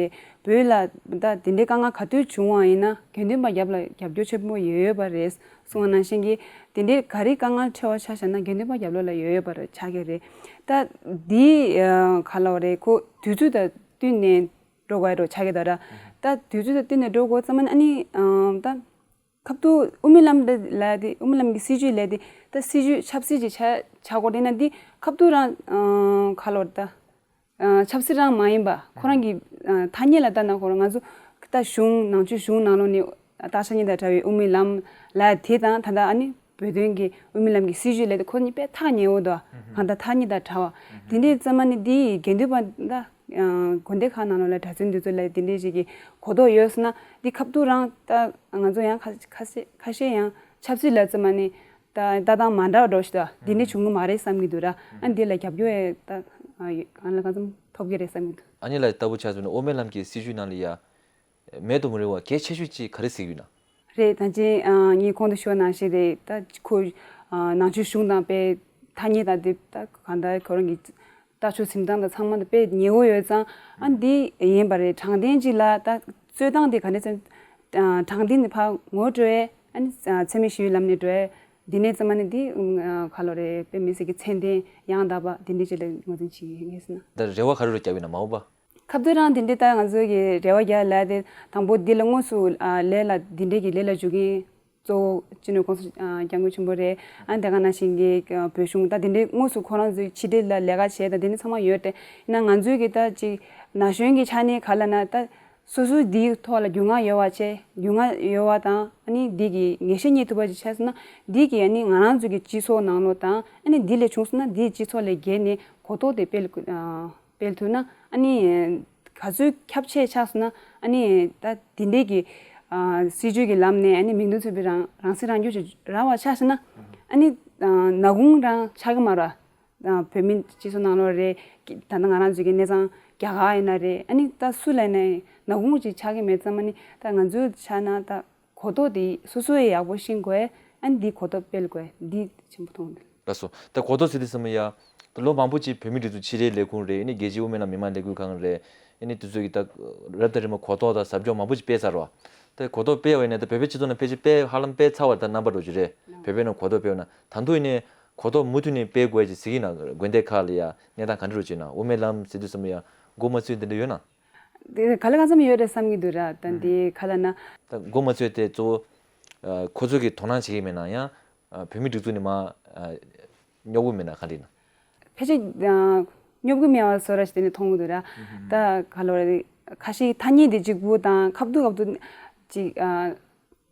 རེད། བོད་ལ་ད་དེ་འདྲའི་དཀའ་ངལ་ག་དུས་བྱུང་བ་ཡིན་ན་དགེ་འདུན་པ་རྒྱབ་ལ་རྒྱབ་སྐྱོར་ཆེན་པོ་ཡོད་ཡོད་པ་རེད་གསུངས་པ་ནང་བཞིན་གྱི་དེ་འདྲའི་ག་རེ་དཀའ་ངལ་འཕྲད་པ་ཆ་བཞག་ན་དགེ་འདུན་པ་རྒྱབ་ལོགས་ལ་ཡོད་ཡོད་པ་རེད་ཆགས་ཀྱི་རེད། ད་འདི་ག་ལོ་རེད་ཁོ་དུས་ཚོད་དང་བསྟུན་ནས་འགྲོ་དགོས་རོ་ཆགས་ཀྱི་འདུག་ར། ད་དུས་ཚོད་དང་བསྟུན་ནས་འགྲོ་དགོས་ཙམ་ཨ་ནི་ཨམ་ད་ཁབ་ཏུ་དབུ་མའི་ལམ་འདི་ལ་དེ་དབུ་མའི་ལམ་གྱི་སྲིད་བྱུས་ལས་དེ་ད་སྲིད་བྱུས་ཆབ་སྲིད་ཀྱི་ཆ་ཆ་གོ་དེ་ན་འདི་ཁབ་ཏུ་རང་ཨམ་ག་ལོ་ད་ཨ་ཆབ་སྲིད་རང་མ་ཡིན་པ་ཁོ་རང་གི་ཨ་ཐ་སྙད་ལ་ལྟ་ན་ཁོ་རང་ང་ཚོ་ད་གཞུང་ནང་ཆོས་གཞུང་ནང་ལོགས་ནས་ད་ཆ་གཉིས་དང་བྲལ་བའི་དབུ་མའི་ལམ་ལ་དེ་དང་ད་ལྟ་ཨ་ནི་བོད་དོན་གྱི་དབུ་མའི་ལམ་གྱི་སྲིད་བྱུས་ལས་དེ་ཁོ་གཉིས་དཔེ་ཐག་ཉེ་བོ་དོ། གང་ལྟར་ཐག་ཉེ་དང་བྲལ་བ། དེ་འདྲའི་ཙམ་མ་ནི་འདི་ཡི་དགེ་འདུན་པ་ད་དགོན་སྡེ་ཁག་ནང་ལོགས་ལ་གྲྭ་བཙུན་འདི་ཚོ་ལ་དེ་འདྲའི་ཞིག་གི་གོ་རྟོགས་ཡོད་སོང་ན་འདི་ཁབ་ཏུ་རང་ད་ང་ཚོ་ཡང་ཁ་ཁ་ཤས་ཁ་ཤས་ཡང་ཆབ་སྲིད་ལ་ཙམ་མ་ནི་ད་ལྟ་སྟངས་མ་འདྲ་བ་འགྲོ་ཞིག་ད་འདི་འདྲ་བྱུང་གི་མ་རེད་བསམ་གྱི་འདུག་ར། ཨ་འདི་ལ་རྒྱབ་སྐྱོར་ཡས་ད་གང་ལ་གང་འཚམ་ཐོབ་ཀྱི་རེད་བསམ་གྱི་འདུག་ཨ་ནི་ལ་ལྟ་བུ་ཆ་བཞག་ན་དབུ་མའི་ལམ་གྱི་སྲིད་བྱུས་ནང་ལ་ཡ། མེད་དུ་མི་རུང་བ་གལ་ཆེ་ཤོས་ཅིག་ག་རེ་གཟིགས་ཡོད་ན། རེད་ད་ཅི་ངས་གོང་དུ་ཞུས་ནང་བཞིན་རེད་ད་ཁོ་ནང་ཆོས་གཞུང་དང་དཔེ་ཐ་སྙད་དང་དེ་ད་གང་ལྟར་ཁོ་རང་གི་ལྟ་ཕྱོགས་འཛིན་སྟངས་དང་ཚང་མ་དང་དཔེ་ཉེ་བོ་ཡོད་ཙང་ཨ་འདི་ཡིན་པ་རེད། དྲང་བདེན་ཅིག་ལ་ད་རྩོད་སྟངས་དེ་ག་འདྲ་ཚོད་དྲང་བདེན་དེ་ཕར་ངོ་སྤྲོད་ཨ་ནི་འཚེ་མེད་ཞི་བའི་ལམ་ནས་འགྲོ་འདི་ནས་ཙམ་ཨ་ནི་འདི་ག་ལོ་རེད་དཔེ་མི་སྲིད་ཀྱི་མཚན་ལྡན་ཡང་དག་པ་འདི་འདྲ་ཅིག་ལ་ངོས་འཛིན་བྱེད་ངེས་ཟིན་ན། ད་རེ་བ་ག་རེ་རུ་བརྒྱབ་ཡོད་ན་མ་འོངས་པ། ཁ་བརྡ་རང་དེ་འདྲའི་ལྟར་ང་ཚོ་གི་རེ་བ་རྒྱག་ལ་དེ་དང་པོ་འདི་ལ་དངོས་སུ་ཨ་ལས་ལ་འདི་འདྲའི་གི་ལས་ལ་འཇུག་མཁན་གཙོ་བོ་སྤྱི་ནོར་༸གོང་ས་༸སྐྱབས་མགོན་ཆེན་པོ་རེད། ཨ་དེ་ག་ནང་བཞིན་གི་བོད་གཞུང་ད་དེ་འདྲའི་དངོས་སུ་ཁོ་རང་ཚོའི་ཕྱི་འབྲེལ་ལ་ལས་ཀ་བྱས་ད་དེ་འདྲ་ཚང་མ་ཡོད་དེ་ཡིན་ན་ང་ཚོའི་གི་ད་ཅིག་ན་གཞོན་གྱི་ཆ་ནས་ག་ལ་ན་ད་སོ་སོའི་འདིའི་ཐོག་ལ་རྒྱུས་མངའ་ཡོད་པ་བྱས་རྒྱུས་མངའ་ཡོད་པ་དང་ཨ་ནི་འདི་གི་ངེས་ཤེས་རྙེད་ཐུབ་པ་ཅིག་བྱས་སོང་ན་འདི་གི་ཨ་ནི་ང་རང་ཚོ་གི་སྤྱི་ཚོགས་ནང་ལོགས་དང་ཨ་ནི་འདི་ལས་བྱུང་སོང་ན་འདིའི་སྤྱི་ཚོགས་ལས་བརྒལ་ནས་གོ་རྟོགས་དེ་སྤེལ་དགོས། སྤེལ་ཐུབ་ན་ཨ་ནི་ག་ཚོད་ཁྱབ་ཆེ་ཆགས་སོང་ན་ཨ་ནི་ད་དེ་འདྲའི་གི་ཨ་སྲིད་བྱུས་ཀྱི་ལམ་ནས་ཨ་ནི་མིང་དོན་མཚུངས་པའི་རང་རང་སྲིད་རང་སྐྱོང་ཞིག་རག་པ་ཆགས་སོང་ན་ཨ་ནི་ཨ་ནག་ཁུང་རང་ཆགས་ཀྱི་མ་རེད། ཨ་བོད་མི་སྤྱི་ཚོགས་ནང་ལོགས་རེད། ད་ལྟ་ང་རང་ཚོའི་གི་གནས་ཚང་རྒྱ་གར་ཡིན་ན་རེད། ཨ་ནི་ད་སུ་ལ་ཡིན་ན་ནག་ཁུང་ཅིག་ཆགས་ཀྱི་མེད་ཙང་ཨ་ནི་ད་ང་ཚོའི་ཆ་ན་ད་གོ་རྟོགས་དེ་སོ་སོ་ཡི་ཡག་པོ་ཤེས་དགོས། ཨ་ནི་འདི་གོ་རྟོགས་སྤེལ་དགོས་འདི་ཆེན་པོ་མཐོང་འདུག་ལགས་སོ། ད་གོ་རྟོགས་ཟེར་དུས་ཙམ་ཡ། ད་ལོ་མང་པོ་ཅིག་བོད་མིའི་སྒྲིག་འཛུགས་ཕྱི་དྲིལ་ལས་ཁུངས་རེད། ཨ་ནི་རྒྱལ་སྤྱིའི་དབུ་མའི་ལམ་མི་མང་ལས་འགུལ་ཁང་རེད། ཨ་ནི་དེ་ཚོ་གི་ད་རབ་དང་རིམ་པ་གོ་རྟོགས་དང་ཟབ་སྦྱོང་མང་པོ་ཅིག་སྤེལ་ཚར་བ། ད་གོ་རྟོགས་སྤེལ་བ་ཡིན་ན་ད་བོད་པའི་སྤྱི་ཚོགས་ནང་ཕལ་ཆེར་སྤེལ་ཧ་ལམ་སྤེལ་ཚར་བ་ད་རྣམ་པ་འགྲོ་གི་རེད། བོད་པའི་ནང་གོ་རྟོགས་སྤེལ་བ་ན་ད་དུང་ཡིན་ནའི་གོ་རྟོགས་མུ་མཐུད་ནས་སྤེལ་དགོས་ཀྱི་ཟེར་གྱི་ན་དགོན་སྡེ་ཁག་ལ་ཡ་གནས་སྟངས་ག་འདྲ་འགྲོ་གི་ན་དབུ་མའི་ལམ་ཟེར་དུས་ཙམ་ཡ། མགོ་མ་ཚོས་འདི་འདྲ་ཡོད་ན། དེ་ག་ལ་གང་འཚམ་ཡོད་རེད་བསམ་གྱི་འདུག་ར། ད་འདི་ག་ལ་ན། ད་མགོ་མ་ཚོས་དེ་གཙོ་བོ་ཁོ་ཚོ་གི་དོ་སྣང་བྱེད་ཀྱི་མེད་ན་ཡང་བོད་མི་སྒྲིག་འཛུགས་ནས་མ་སྙོབ་གི་མེད་ན་ག་འདྲ་ཡིན་ན། ཕལ་ཆེར་སྙོབ་གི་མེད་པ་བཟོ་འདྲ་ཞིག་དེ་ནས་མཐོང་གི་འདུག་ར། ད་ག་ལ་རེད། ཁ་ཤས་ཐ་སྙད་དེ་གཅིག་པུ་དང་ཁ་བསྡུ་ཁ་བསྡུ་ཅིག་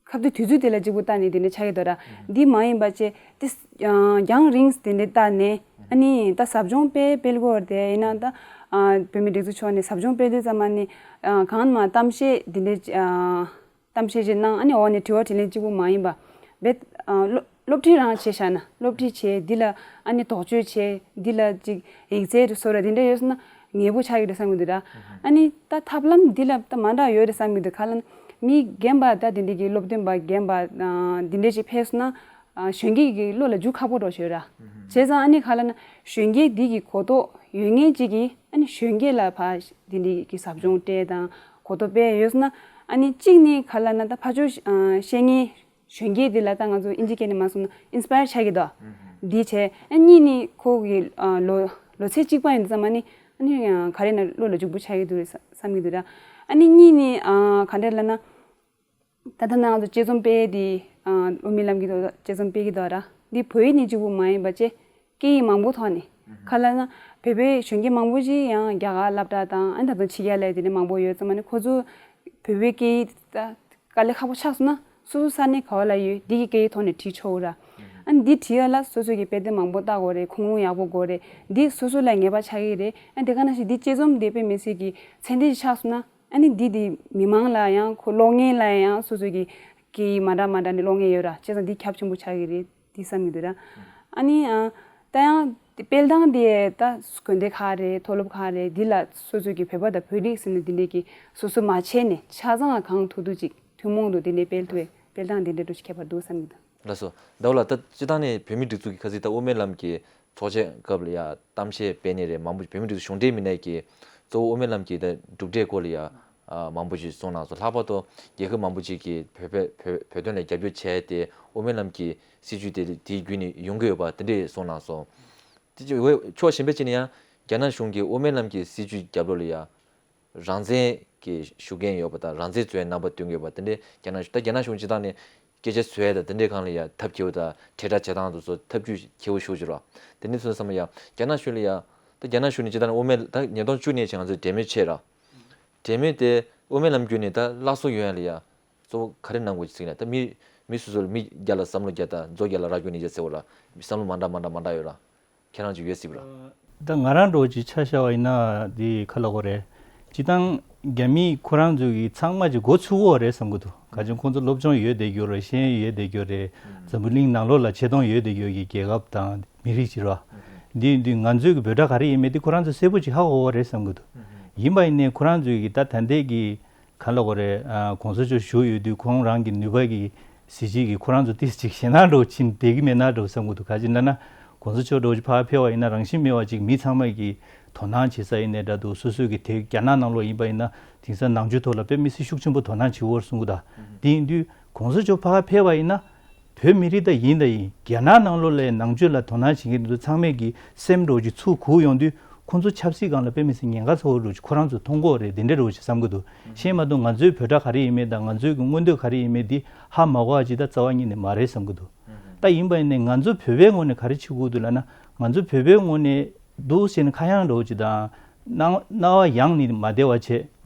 ཁ་བསྡུ་དུས་ཚོད་དེ་ལ་གཅིག་པུ་བལྟས་ནས་དེ་འདྲ་ཆགས་ཀྱི་འདུག་ར། འདི་མ་ཡིན་པ་བྱས་ཏེ་རྒྱང་རིང་དེ་འདྲ་བལྟས་ནས་ཨ་ནི་ད་ཟབ་སྦྱོང་སྤེལ་སྤེལ་དགོས་རེད་དེ་ཡིན་ན་ད་བོད་མི་སྒྲིག་འཛུགས་ཕྱོགས་ནས་ཟབ་སྦྱོང་སྤེལ་དུས་ཙམ་པ་ནི་གང་མ་གཏམ་བཤད་དེ་འདྲ་གཏམ་བཤད་ཅིག་གནང་ཨ་ནི་འོག་ནས་དྲི་བ་དྲིས་ལན་གཅིག་པུ་མ་ཡིན་པ་བེད་སློབ་སློབ་ཁྲིད་རང་བྱས་བཞག་ན་སློབ་ཁྲིད་བྱས་འདི་ལ་ཨ་ནི་དོགས་གཅོད་བྱས་འདི་ལ་ཅིག་ཡིག་ཚད་བཟོ་ར་དེ་འདྲ་ཡོད་སོང་ན་ངེས་པོ་ཆགས་ཀྱི་རེད་བསམ་གྱི་འདུག་ར། ཨ་ནི་ད་ཐབས་ལམ་འདི་ལ་ད་མ་འདྲ་ཡོད་རེད་བསམ་གྱི་འདུག་ག་ལ་ན་མི་རྒན་པ་ད་དེ་འདྲ་གི་སློབ་སྟོན་པ་རྒན་པ་འདི་འདྲ་ཞིག་ཕེབས་སོང་ན་གཞོན་སྐྱེས་ཀྱི་བློ་ལ་འཇུག་ཁག་པོ་འགྲོ་ཞོད་ར། བྱས་ཙང་ཨ་ནི་ག་ལ་ན་གཞོན་སྐྱེས་འདི་གི་གོ་རྟོགས་ཡོད་མཁན་ཅིག་གིས་ཨ་ནི་གཞོན་སྐྱེས་ལ་ཕ་དེ་འདྲ་གི་ཟབ་སྦྱོང་སྤྲད་དང་གོ་རྟོགས་སྤེལ་ཡོད་སོང་ན་ཨ་ནི་གཅིག་ནི་ག་ལ་ན་ད་ཕ་ཆོས་བཤད་མཁན་གཞོན་སྐྱེས་འདི་ལ་ད་ང་ཚོ་ཨིན་ཇི་སྐད་ནས་མ་སོང་ན་ཨིན་སི་པ་ཡར་ཆགས་ཀྱི་འདུག་འདི་བྱས་ཨ་གཉིས་ནི་ཁོ་གི་ལོ་ལོ་ཚད་གཅིག་པ་ཡིན་ཙམ་ཨ་ནི་ཨ་ནི་ག་རེ་ན་བློ་ལ་འཇུག་པོ་ཆགས་ཀྱི་འདུག་རེད་བསམ་གྱི་འདུག་ར། ཨ་ནི་གཉིས་ནི་ག་འདྲ་ལ་ན་ད་ལྟ་ན་ང་ཚོ་དཔྱད་རྩོམ་སྤེལ་དེ་དབུ་མའི་ལམ་གྱི་ཐོག་དཔྱད་རྩོམ་སྤེལ་གྱི་འདུག་ར། འདི་བོད་ཡིག་ནས་གཅིག་པུ་མ་ཡིན་པ་བྱས་སྐད་ཡིག་མང་པོ་ཐོག་ནས་ག་ལ་ན་བོད་པའི་གཞོན་སྐྱེས་མང་པོ་ཅིག་ཡང་རྒྱ་གར་སློབ་གྲྭ་དང་ཨ་ནི་ད་དུང་ཕྱི་རྒྱལ་ལ་དེ་འདྲ་མང་པོ་ཡོད་ཙང་མ་ནི་ཁོ་ཚོ་བོད་པའི་སྐད་ཡིག་ད་དཀའ་ལས་ཁག་པོ་ཆགས་སོང་ན་སོ་སོ་ས་གནས་ག་བ་ལ་ཡོད་འདི་གི་སྐད་ཡིག་ཐོག་ནས་བྲིས་ཆོག་ར། ཨ་ནི་འདི་བྲིས་ཡ་ལ་སོ་སོ་གི་དཔེ་དེབ་མང་པོ་ལྟ་དགོས་རེད། ཁུངས་ལུང་ཡག་པོ་དགོས་རེད། འདི་སོ་སོ་ལ་ངེས་པ་ཆགས་ཀྱི་རེད། ཨ་ནི་དེ་ག་ནང་བཞིན་འདི་དཔྱད་རྩོམ་འདི་དཔེ་མི་སྲིད་ཀྱི་ཚད་ལྡན་ཞིག་ཆགས་སོང་ན་ཨ་ནི་འདི་དེ་མི་མང་ལ་ཡང་ཁོ་ཀློག་མཁན་ལ་ཡང་སོ་སོ་གི་སྐད་ཡིག་མ་འདྲ་མ་འདྲ་ནས་ཀློག་མཁན་ཡོད་ར། བྱས་ཙང་འདི་ཁྱབ་ཆེན་པོ་ཆགས་ཀྱི་རེད། འདི་བསམ་གྱི་འདུག་ར། ཨ་ནི་ཨ་ད་ཡང་དེ་སྤེལ་སྟངས་དེ་ད་དགོན་སྡེ་ཁག་རེད། མཐོ་སློབ་ཁག་རེད། འདི་ལ་སོ་སོ་གི་བོད་པ་དང་བོད་རིགས་ཟེར་ནས་འདི་འདྲས་ཀྱི་སོ་སོ་མ་བྱས་ནས་ཆ་ཚང་གང་ཐུབ་ཐུབ་ཅིག་ཐུན་མོང་དུ་འདི་འདྲས་སྤེལ་ཐུབ་པའི་སྤེལ་སྟངས་འདི་འདྲས་འགྲོ་ཞིག་ཁྱད་པར་འདུག་བསམ་གྱི་འདུག་ལགས་སོ། ཟླ་བ་ལགས། ད་སྤྱིར་བཏང་ནས་བོད་མིའི་སྒྲིག་འཛུགས་ཀྱི་ཁ་སང་ད་དབུ་མའི་ལམ་གྱི་ཚོགས་ཆེན་སྐབས་ལ་ཡ་གཏམ་བཤད་སྤེལ་མཁན་རེད། མང་པོ་བོད་མིའི་སྒྲིག་འཛུགས་གཞུང་འབྲེལ་མི་སྣ་གིས་གཙོ་བོ་དབུ་མའི་ལམ་གྱི་ད་གྲུབ་འབྲས་སྐོར་ལ་ཡ་མང་པོ་ཞིག་གསུངས་གནང་སོང་། ལྷག་པར་དུ་རྒྱལ་ཁབ་མང་པོ་ཅིག་གིས་བོད་བོད་བོད་བོད་དོན་ལ་རྒྱབ་སྐྱོར་བྱས་ཏེ་དབུ་མའི་ལམ་གྱི་སྲིད་བྱུས་དེ་དེའི་བརྒྱུད་ནས་ཡོང་གི་ཡོད་པ་དེ་འདྲས་གསུངས་གནང་སོང་། དེ་ཕྱོགས་གཞན་པ་གཅིག་ནས་ཡང་རྒྱ་ནག་གཞུང་གིས་དབུ་མའི་ལམ་གྱི་སྲིད་བྱུས་རྒྱབ་ལོགས་ལ་ཡ་རང་བཙན་གྱི་ཤུགས་རྐྱེན་ཡོད་པ་དང་རང་བཙན་རྩོད་ཡའི་རྣམ་པ་སྟོན་གྱི་ཡོད་པ་དེ་འདྲའི་རྒྱ་ནག་གཞུང་ད་རྒྱ་ནག་གཞུང་སྤྱིར་བཏང་ནས་སྐད་ཆ་བཟོ་ཡ་དང་དེ་འདྲའི་སྒང་ལ་ཡ་ཐབས་སྐྱོ་བོ་དང་ཁྲལ་བསྒྲགས་བྱེད་སྟངས་དེ་ཚོ་ཐབས་ཇུས་སྐྱོ་བོ་ཤོར་གྱི་རེད། དེ་འདྲ་སོང་ཙང་ཡ་རྒྱ་ནག་གཞུང་ལ་ཡ་ད་རྒྱ་ནག་གཞུང་ནས་སྤྱིར་བཏང་ནས་དབུ་མའི་ད་ཉིས་སྟོང་བཅུ་ནས་བྱས་ང་ཚོས་འབྲེལ་མོལ་བྱས་ར། འབྲེལ་མོལ་དེ་དབུ་མའི་ལམ་བརྒྱུད་ནས་ད་སླར་གསོ་ཡོང་ཡ་ལ་ཡ་གཙོ་བོ་ག་རེ་གནང་དགོས་ཀྱི་ཟེར་ན་ད་མི་མི་སོ་སོ་ལ་མི་བརྒྱ་ལ་བསམ་བློ་བརྒྱ་དང་མཛོ་བརྒྱ་ལ་རྭ་རྒྱུག་ནས་བརྒྱ་ཟེར་བ་ལ་བསམ་བློ་མ་འདྲ་མ་འདྲ་མ་འདྲ་ཡོད་ར། ཁྱེད་རང་ཚོས་ཡོད་སྲིད་པ་ར། ད་ང་རང་འདྲ་བོ་ཅིག་ཆ་བཞག་པ་ཡིན་ན་འདི་ག་ལབ་དགོས་རེད། སྤྱིར་བཏང་རྒྱ་མི་ཁོ་རང་ཚོ་གི་ཚང་མ་ཅིག་མགོ་ཚོས་ཀྱི་ཡོད་རེད་བསམ་གྱི་འདུག་ག་ཅིག་ཁོང་ཚོ་སློབ་སྦྱོང་ཡོད་བསྡད་ཀྱི་ཡོད་རེད། ཤེས་ཡོན་ཡོད་བསྡད་ཀྱི་ཡོད་རེད། འཛམ་བུ་གླིང་ནང་ལོགས་ལ་ཆེ་མཐོང་ཡོད་བསྡད་ཀྱི་ཡོད་ཀྱི་རྒྱལ་ཁབ་དང་མི་རིགས་ཅིག་རེད་བ། འདི་འདི་ང་ཚོའི་གི་འབོད་སྒྲ་ག་རེ་ཡིན་མིན་འདི་ཁོ་རང་ཚོ་གསལ་པོ་ཅིག་ཧ་གོ་གི་རེད་བསམ་གྱི་འདུག་ཡིན་པ་ཡིན་ནའི་ཁོ་རང་ཚོའི་གི་ད་ད་ལྟའི་གི་ག་ལབ་དགོས་རེད། ཨ་གོང་ས་མཆོག་བཞུགས་ཡོད་དུས་ཁོང་རང་གི་ནུས་པ་གི་གཟི་བརྗིད་ཀྱིས་ཁོ་རང་ཚོ་ཏིས་ཅིག་ཞེད་སྣང་འདྲ་བོ་ཕྱིན་བསྡད་ཀྱི་མེད་ན་འདྲ་བོ་བསམ་གྱི་འདུག་ག་ཅི་འདྲ་ན་གོང་ས་མཆོག་འདྲ་བོ་ཅིག་ཕར་ཕེབས་པ་ཡིན་ན་རང་བཞིན་མེད་པ་ཅིག་མི་ཚང་མ་གིས་དོ་སྣང་བྱེད་ས་ཡིན་ནའི་འདྲ་འདུག་སོ་སོའི་གི་དེ་རྒྱ་ནག་ནང་ལོགས་ཡིན་པ་ཡིན་ན་དེང་སང་ནང་ཆོས་ཐོག་ལ་དཔེ་མི་སྲིད་ཤུགས་ཆེན་པོ་དོ་སྣང་བྱེད་ཀྱི་ཡོད་རེད་གསུང་གི་འདུག་དེ་ཡིན་དུས་གོང་ས་མཆོག་ཕར་ཕེབས་པ་ཡིན་ན་བོད་མི་རིགས་ད་ཡིན་ད་ཡིན་རྒྱ་ནག་ནང་ལོགས་ལ་ནང་ཆོས་ལ་དོ་སྣང་བྱེད་མཁན་དེ་ཚོ་ཚང་མས་ཀྱི་སེམས་འདྲ་བོ་ཅིག་ཚུར་འགུག་ཡོང་དུས་ཁོང་ཚོ་ཆབ་སྲིད་སྒང་ལ་དཔེ་མི་སྲིད་ཉེན་ཁ་ཚ་བོ་འདྲ་བོ་ཅིག་ཁོ་རང་ཚོ་མཐོང་གི་ཡོད་རེད། དེ་འདྲ་འདྲ་བོ་ཅིག་བསམ་གྱི་འདུག་གཞན་མ་གཏོགས་ང་ཚོའི་འབོད་སྒྲ་ག་རེ་ཡིན་མིན་དང་ང་ཚོའི་གི་མངོན་འདོད་ག་རེ་ཡིན་མིན་འདི་ཧ་མ་གོ་བ་ཅིག་ད་རྩ་བ་ཉིད་ནས་མ་རེད་བསམ་གྱི་འདུག་ད་ཡིན་པ་ཡིན་ནའི་ང་ཚོ་བོད་པའི་ངོས་ནས་ག་རེ་བྱེད་དགོས་འདུག་ལབ་ན་ང་ཚོ་བོད་པའི་ངོས་ནས་འདུག་ཟེར་ནས་ཁ་གཡང་འདྲ་བོ་ཅིག་དང་སྣང་སྣང་བ་ཡང་ནས་མ་བསྡད་པ་བྱས་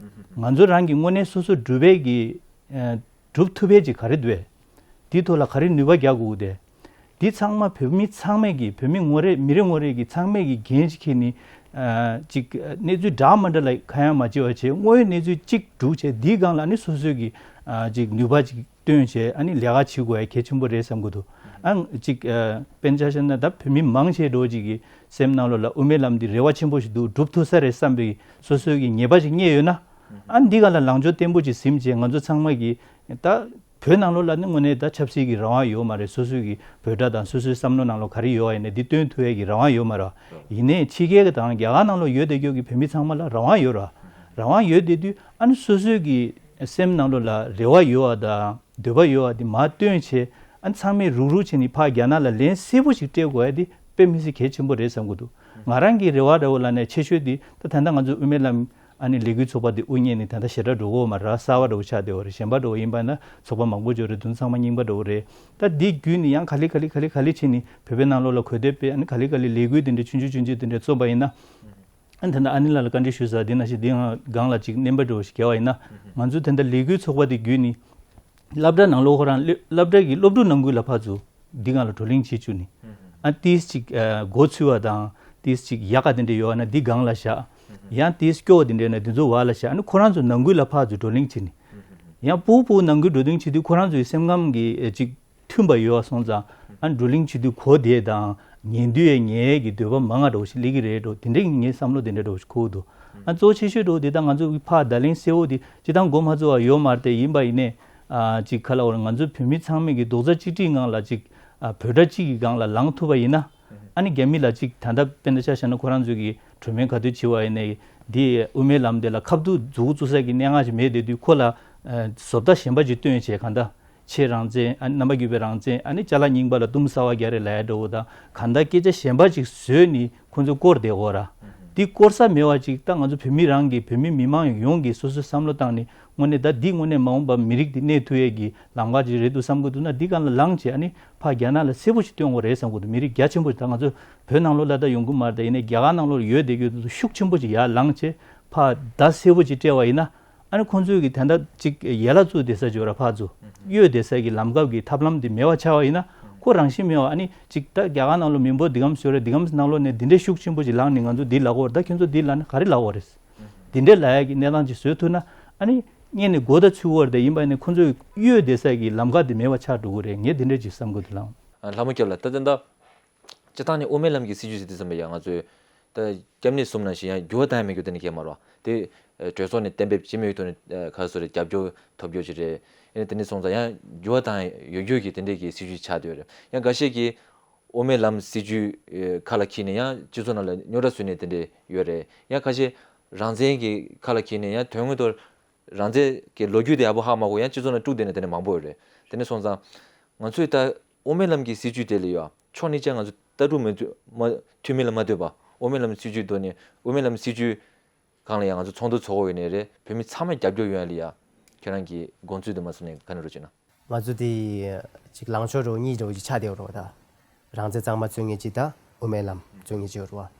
ང་ཚོ་རང་གི་དངོས་གནས་སོ་སོ་སྒྲུབ་པའི་གི་སྒྲུབ་ཐུབ་པའི་ཅིག་ག་རེ་འདུག་བས། འདིའི་ཐོག་ལ་ག་རེ་ནུས་པ་རྒྱག་དགོས་དེ། འདི་ཚང་མ་བོད་མི་ཚང་མས་ཀྱི་བོད་མི་ངོ་རེ་མི་རེ་ངོ་རེ་གི་ཚང་མས་ཀྱི་འགན་ཅིག་འཁྱེར་ནས་ཅིག་གནས་ཚུལ་འདྲ་མི་འདྲ་ལ་ཁ་གཡང་མ་བྱེད་པ་བྱས་དངོས་ཡོད་གནས་ཚུལ་གཅིག་སྒྲུག་བྱས་འདིའི་སྒང་ལ་ནི་སོ་སོའི་གི་ཅིག་ནུས་པ་ཅིག་བཏོན་བྱས་ཨ་ནི་ལས་ཀ་བྱེད་དགོས་ཡ་གལ་ཆེན་པོ་རེད་བསམ་གི་འདུག་ཨ་ཅིག་དཔེར་ན་ཆ་བཞག་ན་ད་བོད་མི་མང་ཆེ་འགྲོ་ཅིག་གི་སེམས་ནང་ལོགས་ལ་དབུ་མའི་ལམ་འདི་རེ་བ་ཆེན་པོ་ཞིག་འདུག་སྒྲུབ་ཐུབ་ས་རེད་བསམ་པའི་སོ་སོའི་གི་ངེས་པ་ཞིག་རྙེད་ཡོད་ན། ཨ་འདི་ག་ལ་ལངས་ཕྱོགས་བརྟན་པོ་ཅིག་ཟིན་བྱས་ང་ཚོ་ཚང་མ་གི་ད་བོད་ནང་ལོགས་ལ་ནི་དངོས་གནས་ད་ཆབ་སྲིད་ཀྱི་རང་དབང་ཡོད་མ་རེད། སོ་སོའི་གི་འབོད་སྒྲ་དང་སོ་སོའི་བསམ་བློ་ནང་ལོགས་ག་རེ་ཡོད་པ་ཡིན་ནའི་འདི་སྟོན་ཐུབ་ཡས་ཀྱི་རང་དབང་ཡོད་མ་རེད། ཡིན་ནའི་ཕྱི་རྒྱལ་གྱི་དང་རྒྱ་གར་ནང་ལོགས་ཡོད་བསྡད་རྒྱུ་གི་བོད་མི་ཚང་མ་ལ་རང་དབང་ཡོད་རེད། རང་དབང་ཡོད་བསྡད་དུས་ཨ་ནི་སོ་སོའི་གི་སེམས་ནང་ལོགས་ལ་རེ་བ་ཡོད་པ་དང་འདོད་པ་ཡོད་པ་འདི་མར་བཏོན་བྱས་ཨ་ནི་ཚང་མས་རུག་རུག་བྱས་ནས་ཕར་རྒྱ་ནག་ལ་ལན་གསལ་པོ་ཞིག་སྤྲད་དགོས་ཡ་འདི་དཔེ་མི་སྲིད་གལ་ཆེན་པོ་རེད་བསམ་གི་འདུག་ང་རང་གི་རེ་བ་འདྲ་བོ་ལ་ནས་ཆེ་ཤོས་དེ་ད་ད་ལྟ་ང་ཚོ་དབུ་མའི་ལམ་ཨ་ནི་ལས་འགུལ་ཚོགས་པ་དེ་དབུ་བརྙེས་ནས་ད་ལྟ་ཞེ་དྲག་འགྲོ་གི་ཡོད་མ་རེད། གསར་བ་འདྲ་བོ་ཆགས་བསྡད་ཡོད་རེད། གཞན་པ་འདྲ་བོ་ཡིན་པ་ན་ཚོགས་པ་མང་པོ་ཅིག་ཡོད་རེད། དེ་ཚོ་ཚང་མ་རྙིང་པ་འདྲ་བོ་རེད། ད་འདི་བརྒྱུད་ནས་ཡང་ག་ལེ་ག་ལེ་ག་ལེ་ག་ལེ་བྱས་ནས་བོད་པའི་ནང་ལོགས་ལ་གོ་དེབ་སྤེལ། ཨ་ནི་ག་ལེ་ག་ལེ་ལས་འགུལ་དེ་འདྲ་ཆུང་ཆུང་ཆུང་ཆུང་དེ་འདྲ་རྩོམ་པ་ཡིན་ན། ཨ་ནི་ད་ལྟ་ཨ་ནི་ལགས་ལ་བཀའ་འདྲི་ཞུ་ས་འདི་ནང་བཞིན་འདི་སྒང་ལ་ཅིག་བརྣན་པ་འདྲ་བོ་ཞིག་བརྒྱབ་པ་ཡིན་ན། ང་ཚོ་ད་ལྟ་ལས་འགུལ་ཚོགས་པ་དེ་བརྒྱུད་ནས་སློབ་གྲྭ་ནང་ལོགས་ཁོ་རང་སློབ་སློབ་གྲྭ་གི་སློབ་ཕྲུག་ནང་ཁུལ་ལ་ཕར་ཚུར་འདི་སྒང་ལ་བགྲོ་གླེང་བྱེད་བཅུག་ནས། ཨ་ཏིས་ཅིག་ཨ་མགོ་ཚོས་པ་དང་ཏིས་ཅིག་ཡག་ག་དེ་འདྲ་ཡོད་ན་འདི་སྒང་ལ་བཞག་ཡང་ཏིས་སྐྱོ་བ་དེ་འདྲ་ཡོད་ན་དེ་ཚོ་བར་ལ་བཞག་ཨ་ནི་ཁོ་རང་ཚོ་ནང་ཁུལ་ལ་ཕར་ཚུར་བགྲོ་གླེང་བྱེད་ནས། ཡང་སྤུ་སྤུ་ནང་ཁུལ་བགྲོ་གླེང་བྱེད་དུས་ཁོ་རང་ཚོའི་སེམས་ཁམས་ཀྱི་ཨ་ཅིག་མཐུན་པ་ཡོད་པ་སོང་ཙང་། ཨ་བགྲོ་གླེང་བྱེད་དུས་གོ་བདེ་དང་ཉན་དུས་ཡང་ཉན་ཡས་ཀྱི་འདོད་པ་མང་ང་འདྲ་བོ་ཞིག་སླེབས་ཀྱི་རེད་འགྲོ། དེ་འདྲའི་ངའི་བསམ་བློ་དེ་འདྲ་འདྲ་བོ་ཞིག་འཁོར་གྱི་འདུག་ཨ་གཙོ་ཆེ་ཤོས་འདྲ་བོ་དེ་ད་ང་ཚོ་ཕར་བརྡ་ལན་གསལ་བོ་དེ་སྤྱིར་བཏང་མགོ་མ་ཚོས་པ་ཡོད་མ་རེད་དེ། ཡིན་པ་ཡིན་ནའི་ཨ་ཅིག་ག་ལབ་དགོས་རེད། ང་ཚོ་བོད་མི་ཚང་མས་ཀྱི་རྡོག་རྩ་གཅིག་སྒྲིལ་ངང་ལ་ཅིག་ཨ་བོད་སྒྲ་གཅིག་གི་སྒང་ལ་ལངས་ཐུབ་པ་ཡིན་ན། ཨ་ནི་རྒྱ་མི་ལ་ཅིག་ད་ལྟ་དཔེར་ན་ཆ་བཞག་ན་ཁོ་རང་ཚོས་ཀྱི་གྲོས་མོལ་ག་དུས་བྱས་པ་ཡིན་ནའི་འདི་དབུ་མའི་ལམ་དེ་ལ་ཁ་ཐུག་མཛུབ་བཙུགས་ས་ཀྱི་གནད་འགག་ཅིག་མེད་བསྡད་དུས་ཁོ་ལ་ཨ་བཟོ་ལྟ་གཞན་པ་ཅིག་སྟོན་བྱས་གང་ལྟར། ཆེས་རང་བཙན་ཨ་རྣམ་པ་འགྱུར་བའི་རང་བཙན། ཨ་ནི་ཅ་ལག་རྙིང་པ་ལ་གཏུམ་གསར་བ་རྒྱག་རེད་ལབ་ཡ་འདྲ་བོ་དང་གང་ལྟར་སྐད་ཆ་གཞན་པ་ཅིག་བཟོས་ནས་ཁོ་ཚོས་སྐོར་བསྡད་ཡོད་ར། འདི་སྐོར་ས་མེད་པ་ཅིག་ད་ང་ཚོ་བོད་མི་རང་གི་བོད་མི་མི་མང་ཡོངས་ཀྱི་སོ་སོའི་བསམ་བློ་བཏང་ནས་དངོས་གནས་ད་འདི་དངོས་གནས་མ་འོངས་པ་མི་རིགས་འདི་གནས་ཐུབ་ཡས་ཀྱི་ལམ་ཁ་ཅིག་རེད་འདུག་བསམ་གྱི་འདུག་ན། འདི་སྒང་ལ་ལངས་བྱས་ཨ་ནི་ཕར་རྒྱ་ནག་ལ་གསལ་པོ་ཞིག་སྟོན་དགོས་རེད་བསམ་གྱི་འདུག་མི་རིགས་རྒྱ་ཆེན་པོ་ཞིག་ད་ང་ཚོ་བོད་ནང་ལོགས་ལ་ད་ཡོང་གི་མ་རེད་དེ། ཡིན་ནའི་རྒྱ་གར་ནང་ལོགས་ལ་ཡོད་བསྡད་ཀྱི་འདུག་ཤུགས་ཆེན་པོ་ཅིག་ཡར་ལངས་བྱས་ཕར་བརྡ་གསལ་པོ་ཅིག་སྤྲད་པ་ཡིན་ན། ཨ་ནི་ཁོང་ཚོས་ཀྱི་ད་ལྟ་ཅིག་ཡན་ལག་བཙུགས་བསྡད་ས་ཅིག་ཡོད་ར། ཕར་ཚུར་གཡོལ་བསྡད་ས་གི་ལམ་ཁ་གི་ཐབས་ལམ་དེ་མེད་པ་ཆགས་པ་ཡིན་ན་ཁོ་རང་བཞིན་མེད་པ། ཨ་ནི་ཅིག་ད་རྒྱ་གར་ནང་ལོགས་མི་འབོར་འདི་གམ་བཟོས་རེད། འདི་གམ་ནང་ལོགས་ནས་འདི་འདྲའི་ཤུགས་ཆེན་པོ་ཅིག་ལངས་ནས་ང་ཚོ་འདི་ལབ་ཀྱི་ཡོད་རེད། ད་ཁྱོད་ཚོ་འདི་ལབ་ན་ག་རེ་ལབ་ཀྱི་ཡོད་རེད། འདི་འདྲའི་ལབ་ཡ་གི་གནས་སྟངས་ཅིག་བཟོ་ཐུབ་ན། ཨ་ནི་སྔོན་ནས་མགོ་ད་ཚོས་ཡོད་རེད་དེ། ཡིན་པ་ནི་ཁོང་ཚོས་གཡོལ་བསྡད་ས་གི་ལམ་ཁ་དེ་མེད་པ་ཆགས་འགྲོ་གི་རེད། ངས་འདི་འདྲ་ཅིག་བསམ་གྱི་འདུག་ལགས། ཨ་ལྷ་མོ་སྐྱབས་ལགས། ད་ད་ད་སྤྱིར་བཏང་ནས་དབུ་མའི་ལམ་གྱི་སྲིད་བྱུས་ཟེར་དུས་ཙམ་པ་ཡང་ང་ཚོས་ད་སྐྱབས་གནས་གསུམ་ནང་བཞིན་ཡང་འགྱུར་བ་བཏང་ཡ་མེད་རྒྱུ་དེ་ནི་གང་ཡང་མ་རེད་པ། དེ་ཨ་གྲོས་ཚོགས་ནས་གཏན་འབེབས་བྱེད་མི་ཡོད་དུས་ནས་ཨ་ག་རེ་ཟེར་རེད། རྒྱབ་སྐྱོར་ཐོབ་རྒྱུ་ཞིག་རེད། ཨ་ནི་དེ་ནས་སོང་ཙང་ཡང་འགྱུར་བ་བཏང་ཡ་ཡོད་རྒྱུ་གི་དེ་འདྲས་ཀྱི་སྲིད་བྱུས་ཆགས་བསྡད་ཡོད་རེད། ཡང་འགའ་ཤས་ཀྱིས་དབུ་མའི་ལམ་སྲིད་བྱུས་ཨ་ཁ་ལ་འཁྱེར་ནས་ཡང་སྤྱི་ཚོགས་ནང་ལ་རྙོག་དྲ་བཟོས་ནས་དེ་འདྲས་ཡོད་རེད། ཡང་ཁ་ཤས་རང་བཙན་གྱི་ཁ་ལ་འཁྱེར་ནས་ཡང་དོན་དངོས་ཐོག་རང་བཙན་གྱི་ལོ་རྒྱུས་དེ་ཡག་པོ་ཧ་མ་གོ་ཡང་སྤྱི་ཚོགས་ནང་དཀྲུགས་བསྡད་ནས་དེ་འདྲ་མང་པོ་ཡོད་རེད། དེ་ནས་སོང་ཙང་ང་ཚོས་ད་དབུ་མའི་ལམ་གྱི་སྲིད་བྱུས་དེ་ལ་ཡང་ཕྱོགས་གཉིས་ཆ་ང་ཚོས་ལྟ་གྲུབ་མི་མཐུན་མ་མཐུན་མིན་ལ་མ་ལྟོས་པ། དབུ་མའི་ལམ་སྲིད་བྱུས་ཐོག་ནས་དབུ་མའི་ལམ་སྲིད་བྱུས་སྒང་ལ་ཡང་ང་ཚོ་ཚོགས་འདུ་ཚོགས་ཀྱི་ཡོད་ནའི་རེད། བོད་མི་ཚང་མས་རྒྱབ་སྐྱོར་ཡོང་ཡ་ལ་ཡ་ཁྱེད་རང་གི་དགོངས་ཚུལ་དེ་མ་གསུངས་ནས་ག་འདྲ་རོ་བྱས་ན། ང་ཚོ་དེ་ཅིག་ལངས་ཕྱོགས་འདྲ་བོ་གཉིས་འདྲ་བོ་ཅིག་ཆགས་བསྡད་ཡོད་རེད་པ། ད་རང་བཙན་གཙང་མ་རྩོད་མཁན་ཅིག་དང་དབུ་མའི་ལམ་རྩོད་མཁན་ཅིག་ཡོད་རེད་པ།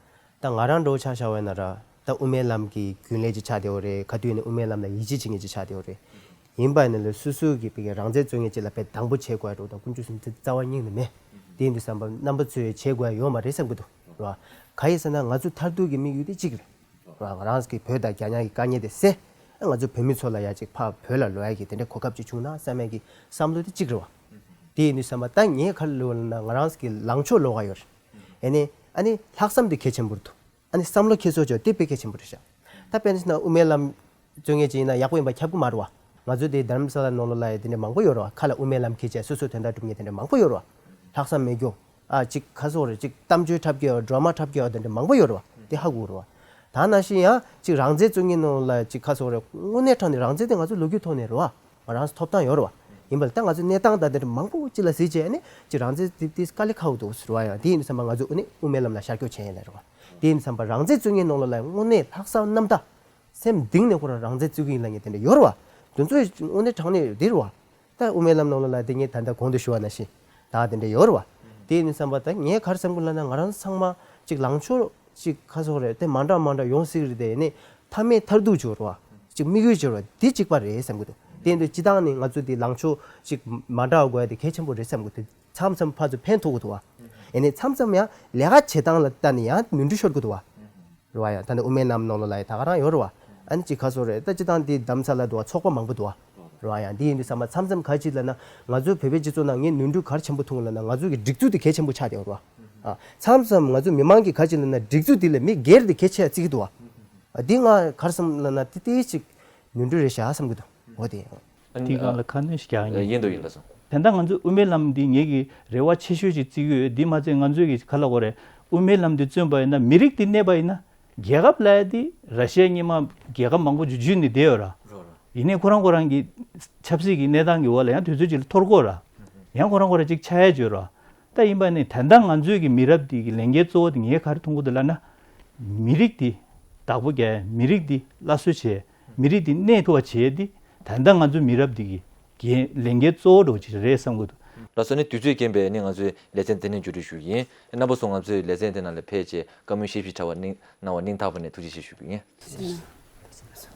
ད་ང་རང་འདྲ་བོ་ཆ་བཞག་པ་ཡིན་ན་ར། ད་དབུ་མའི་ལམ་གྱི་རྒྱུན་ལས་ཅིག་ཆགས་བསྡད་ཡོད་རེད། ག་དུས་ནས་དབུ་མའི་ལམ་ལ་ཡིད་ཆེས་བྱེད་མཁན་ཅིག་ཆགས་བསྡད་ཡོད་རེད། ཡིན་པ་ཡིན་ན་ལས་སོ་སོ་གི་བི་གའི་རང་བཙན་རྩོད་མཁན་ཅིག་ལ་དཔེ་སྡང་པོ་བྱེད་དགོས་ཡ་འདྲ་བོ་དང་ཀུན་སྤྱོད་སུམ་ཅུ་རྩ་བ་རྙིང་ནི་མེད། དེ་ཡིན་དུས་ཙམ་པ་རྣམ་པ་ཚོས་བྱེད་དགོས་ཡ་ཡོད་མ་རེད་བསམ་གྱི་འདུག་ར། གང་ཡིན་ཟེར་ན་ང་ཚོ་མཐར་ཐུག་གི་དམིགས་ཡུལ་དེ་གཅིག་རེད། རང་རང་གི་བོད་དང་རྒྱ་ནག་གི་དཀའ་ངལ་དེ་སེལ། ང་ཚོ་བོད་མི་ཚོ་ལ་ཡ་ཅིག་ཕར་བོད་ལ་ལོག་ཡ་གི་དེ་འདྲའི་གོ་སྐབས་ཅིག་བྱུང་ན་བསམ་ཡ་གི་བསམ་བློ་དེ་གཅིག་རེད་པ། དེ་ཡིན་དུས་ཙམ་པ་ད་ངས་ག་རེ་ལབ་ན་ང་རང་གི་ལངས་ཕྱོགས་ལོགས་ཀ་ཡོད་རེད། ཨ་ནི་ཨ་ནི་ལྷག་བསམ་དེ་གལ་ཆེན་པོ་རེད་འདུག་ཨ་ནི་བསམ་བློ་འཁྱེར་སོ་ཅོག་དེ་དཔེ་གལ་ཆེན་པོ་རེད་ཤག་ད་དཔེར་ན་དབུ་མའི་ལམ་རྩོད་མཁན་ཅིག་ཡིན་ན་ཡག་པོ་ཡིན་པ་ཁྱབ་ཀྱི་མ་རེད་པ། ང་ཚོ་དེ་རྡ་རམ་ས་ལ་ནང་ལོགས་ལ་ཡ་དེ་འདྲ་མང་པོ་ཡོད་རེད་པ། ཁ་ལ་དབུ་མའི་ལམ་འཁྱེར་བྱས་སོ་སོའི་དོན་དག་སྒྲུབ་མཁན་དེ་འདྲ་མང་པོ་ཡོད་རེད་པ། ལྷག་བསམ་མེད་རྒྱུ། ཨ་ཅིག་ག་རེ་ཟེར་དགོས་རེད། ཅིག་གཏམ་བརྗོད་འཁྲབ་རྒྱུ་ཡ་ཌ་ར་མ་འཁྲབ་རྒྱུ་ཡ་དེ་འདྲ་མང་པོ་ཡོད་རེད་པ། དེ་ཧ་གོ་རེད་པ། ད་ནང་བཞིན་ཡང་ཅིག་རང་བཙན་རྩོད་མཁན་ནང་ལ་ཅིག་ག་རེ་ཟེར་དགོས་རེད། དངོས་གནས་དྲང་གནས་རང་བཙན་དེ་ང་ཚོ་ལོ་རྒྱུས་ཐོག་ནས་རེད་པ། ང་རང་ཚོ་ཐོབ་ཐང་ཡོད་རེད་པ། ཡིན་པ་ལ་ད་ང་ཚོ་གནས་སྟངས་དང་དེ་འདྲ་མང་པོ་ཅིག་ལ་གཟིགས་བྱས་ནས་ཅིག་རང་བཙན་དེ་དེ་དཀའ་ལས་ཁག་པོ་འདུག་ཟེར་བ་ཡང་དེ་ཡིན་དུས་ཙམ་པ་ང་ཚོ་ཨ་ནི་དབུ་མའི་ལམ་ལ་ཤར་སྐྱོད་བྱས་ཡིན་ལ་རེད་པ། དེ་ཡིན་དུས་ཙམ་པ་རང་བཙན་རྩོད་མཁན་ནང་ལོགས་ལ་དངོས་གནས་ལྷག་བསམ་རྣམ་དག་སེམས་གཏིང་ནས་ཁོ་རང་རང་བཙན་རྩོད་ཀྱི་ཡིན་ལབ་མཁན་དེ་འདྲ་ཡོད་རེད་པ། དེ་ཚོ་དངོས་གནས་དྲང་གནས་འདི་རེད་པ། ད་དབུ་མའི་ལམ་ནང་ལོགས་ལ་དེ་ངས་ད་ལྟ་གོང་དུ་ཞུ་བ་ནང་བཞིན་ད་དེ་འདྲ་ཡོད་རེད་པ། དེ་ཡིན་དུས་ཙམ་པ་ད་ངས་ག་རེ་བསམ་གྱི་ལབ་ན་ང་རང་ཚང་མ་ཅིག་ལངས་ཕྱོགས་ཅིག་ག་རེ་ཟེར་དགོས་རེད། དེ་མ་འདྲ་མ་འདྲ་ཡོང་སྲིད་རེད་དེ། ཡིན་ནའི་མཐའ་མའི་མཐར་ཐུག་ཅིག་ཡོད་རེད་པ། ཅིག་དམིགས་ཡུལ་ཅིག་ཡོད་རེད་པ། དེ་གཅིག་པ་རེད་བསམ་གྱི་འདུག་དེ་ཡིན་དུས་སྤྱིར་བཏང་ནས་ང་ཚོ་དེ་ལངས་ཕྱོགས་ཅིག་མ་འདྲ་བ་དགོས་ཡ་དེ་གལ་ཆེན་པོ་རེད་བསམ་གྱི་འདུག་མཚམས་མཚམས་ཕར་ཚུར་ཕན་ཐོགས་ཀྱི་འདུག་པ། ཡིན་ནའི་མཚམས་མཚམས་ཡང་ལས་ཀ་བྱེད་སྟངས་ལ་ལྟ་ནས་ཡང་ནོར་འཁྲུལ་ཤོར་གྱི་འདུག་པ། རེད་པ། ཡང་ད་ནི་དབུ་མའི་ལམ་ནང་ལོགས་ལ་ཡང་ད་ག་རང་ཡོད་རེད་པ། ཨ་ནི་ཅིག་ག་རེ་ཟེར་དགོས་རེད། ད་སྤྱིར་བཏང་དེ་རྡ་རམ་ས་ལ་འདུག་པ། ཚོགས་པ་མང་པོ་འདུག་པ། རེད་པ། ཡང་དེ་ཡིན་དུས་ཙམ་པ་མཚམས་མཚམས་ག་ཅིག་ལབ་ན་ང་ཚོའི་བོད་པའི་སྤྱི་ཚོགས་ནང་ངས་ནོར་འཁྲུལ་ག་རེ་ཆེན་པོ་མཐོང་ལབ་ན་ང་ཚོ་གི་སྒྲིག་འཛུགས་དེ་གལ་ཆེན་པོ་ཆགས་བསྡད་ཡོད་རེད་པ། ཨ། མཚམས་མཚམས་ང་ཚོ་མི་མང་གིས་ག་ཅིག་ལབ་ན་སྒྲིག་འཛུགས་དེ་ལས་མི་སྒེར་དེ་གལ་ཆེ་བརྩི་གི་འདུག་པ། ཨ། འདི་ང་ག་རེ་བསམ་ལབ་ན་དེ་ཏོག་ཙམ་ནོར་འཁྲུལ་རེད་ཤག་བསམ་གྱི་འདུག་འོ་དེ། དེའི་སྒང་ལ་ཁ་སྣོན་ཞིག་རྒྱག་ཡིན། ཡིན་འདུག་ཡིན་ལགས་སོ། ད་ལྟ་ང་ཚོའི་དབུ་མའི་ལམ་འདི་ངེད་ཀྱི་རེ་བ་ཆེ་ཤོས་ཤིག་བརྩི་གི་ཡོད། འདི་མ་ཚད་ང་ཚོས་ཀྱི་ག་ལབ་དགོས་རེད། དབུ་མའི་ལམ་འདི་བརྩོན་པ་ཡིན་ན། མི་རིགས་འདི་གནས་པ་ཡིན་ན། རྒྱལ་ཁབ་ལབ་ཡ་འདི་ར་ཤི་ཡ་སྔོན་མ་རྒྱལ་ཁབ་མང་པོ་ཅིག་བརྒྱུད་ནས་བསྡད་ཡོད་ར། ཡིན་ནའི་ཁོ་རང་ཁོ་རང་གི་ཆབ་སྲིད་ཀྱི་གནས་སྟངས་ཀྱི་འོག་ལ་ཡང་དུས་ཚོད་ཅིག་ལ་འཐོར་གྱི་ཡོད་ར། ཡང་ཁོ་རང་ཁོ་རང་ཅིག་ཆགས་ཡ་ཅིག་ཡོད་ར། ད་ཡིན་པ་ནི་ད་ལྟ་ང་ཚོའི་གི་མི་རབས་འདི་གི་ལས་འགན་གཙོ་བོ་དེ་ངས་ག་རེ་མཐོང་གི་འདུག་ལབ་ན། མི་རིགས་འདི་བདག་པོ་རྒྱག་ཡ། མི་རིགས་འདི་སླར་གསོ་བྱེད་ཡ། མི་རིགས་འདི་གནས་ཐུབ་པ་བྱེད་ཡ་འདི་ད་ལྟ་ང་ཚོའི་མི་རབས་འདི་གི་འགན་ལས་འགན་གཙོ་བོ་འདྲ་བོ་ཅིག་རེད་བསམ་གི་འདུག་ལགས་སོ། ནི་དུས་ཚོད་རྐྱེན་པས་ནི་ང་ཚོའི་ལེ་ཚན་འདི་ནས་མཇུག་སྒྲིལ་ཞུ་གི་ཡིན། རྣམ་པ་ཚོ་ང་ཚོའི་ལེ་ཚན་འདི་ནང་ལ་ཕེབས་བྱས་བཀའ་མོལ་བཤད་ཞིབ་ཕྲ་བ་གནང་གནང་བ་སྙིང་ཐག་པ་ནས་ཐུགས་རྗེ་ཆེ་ཞུ་གི་ཡིན།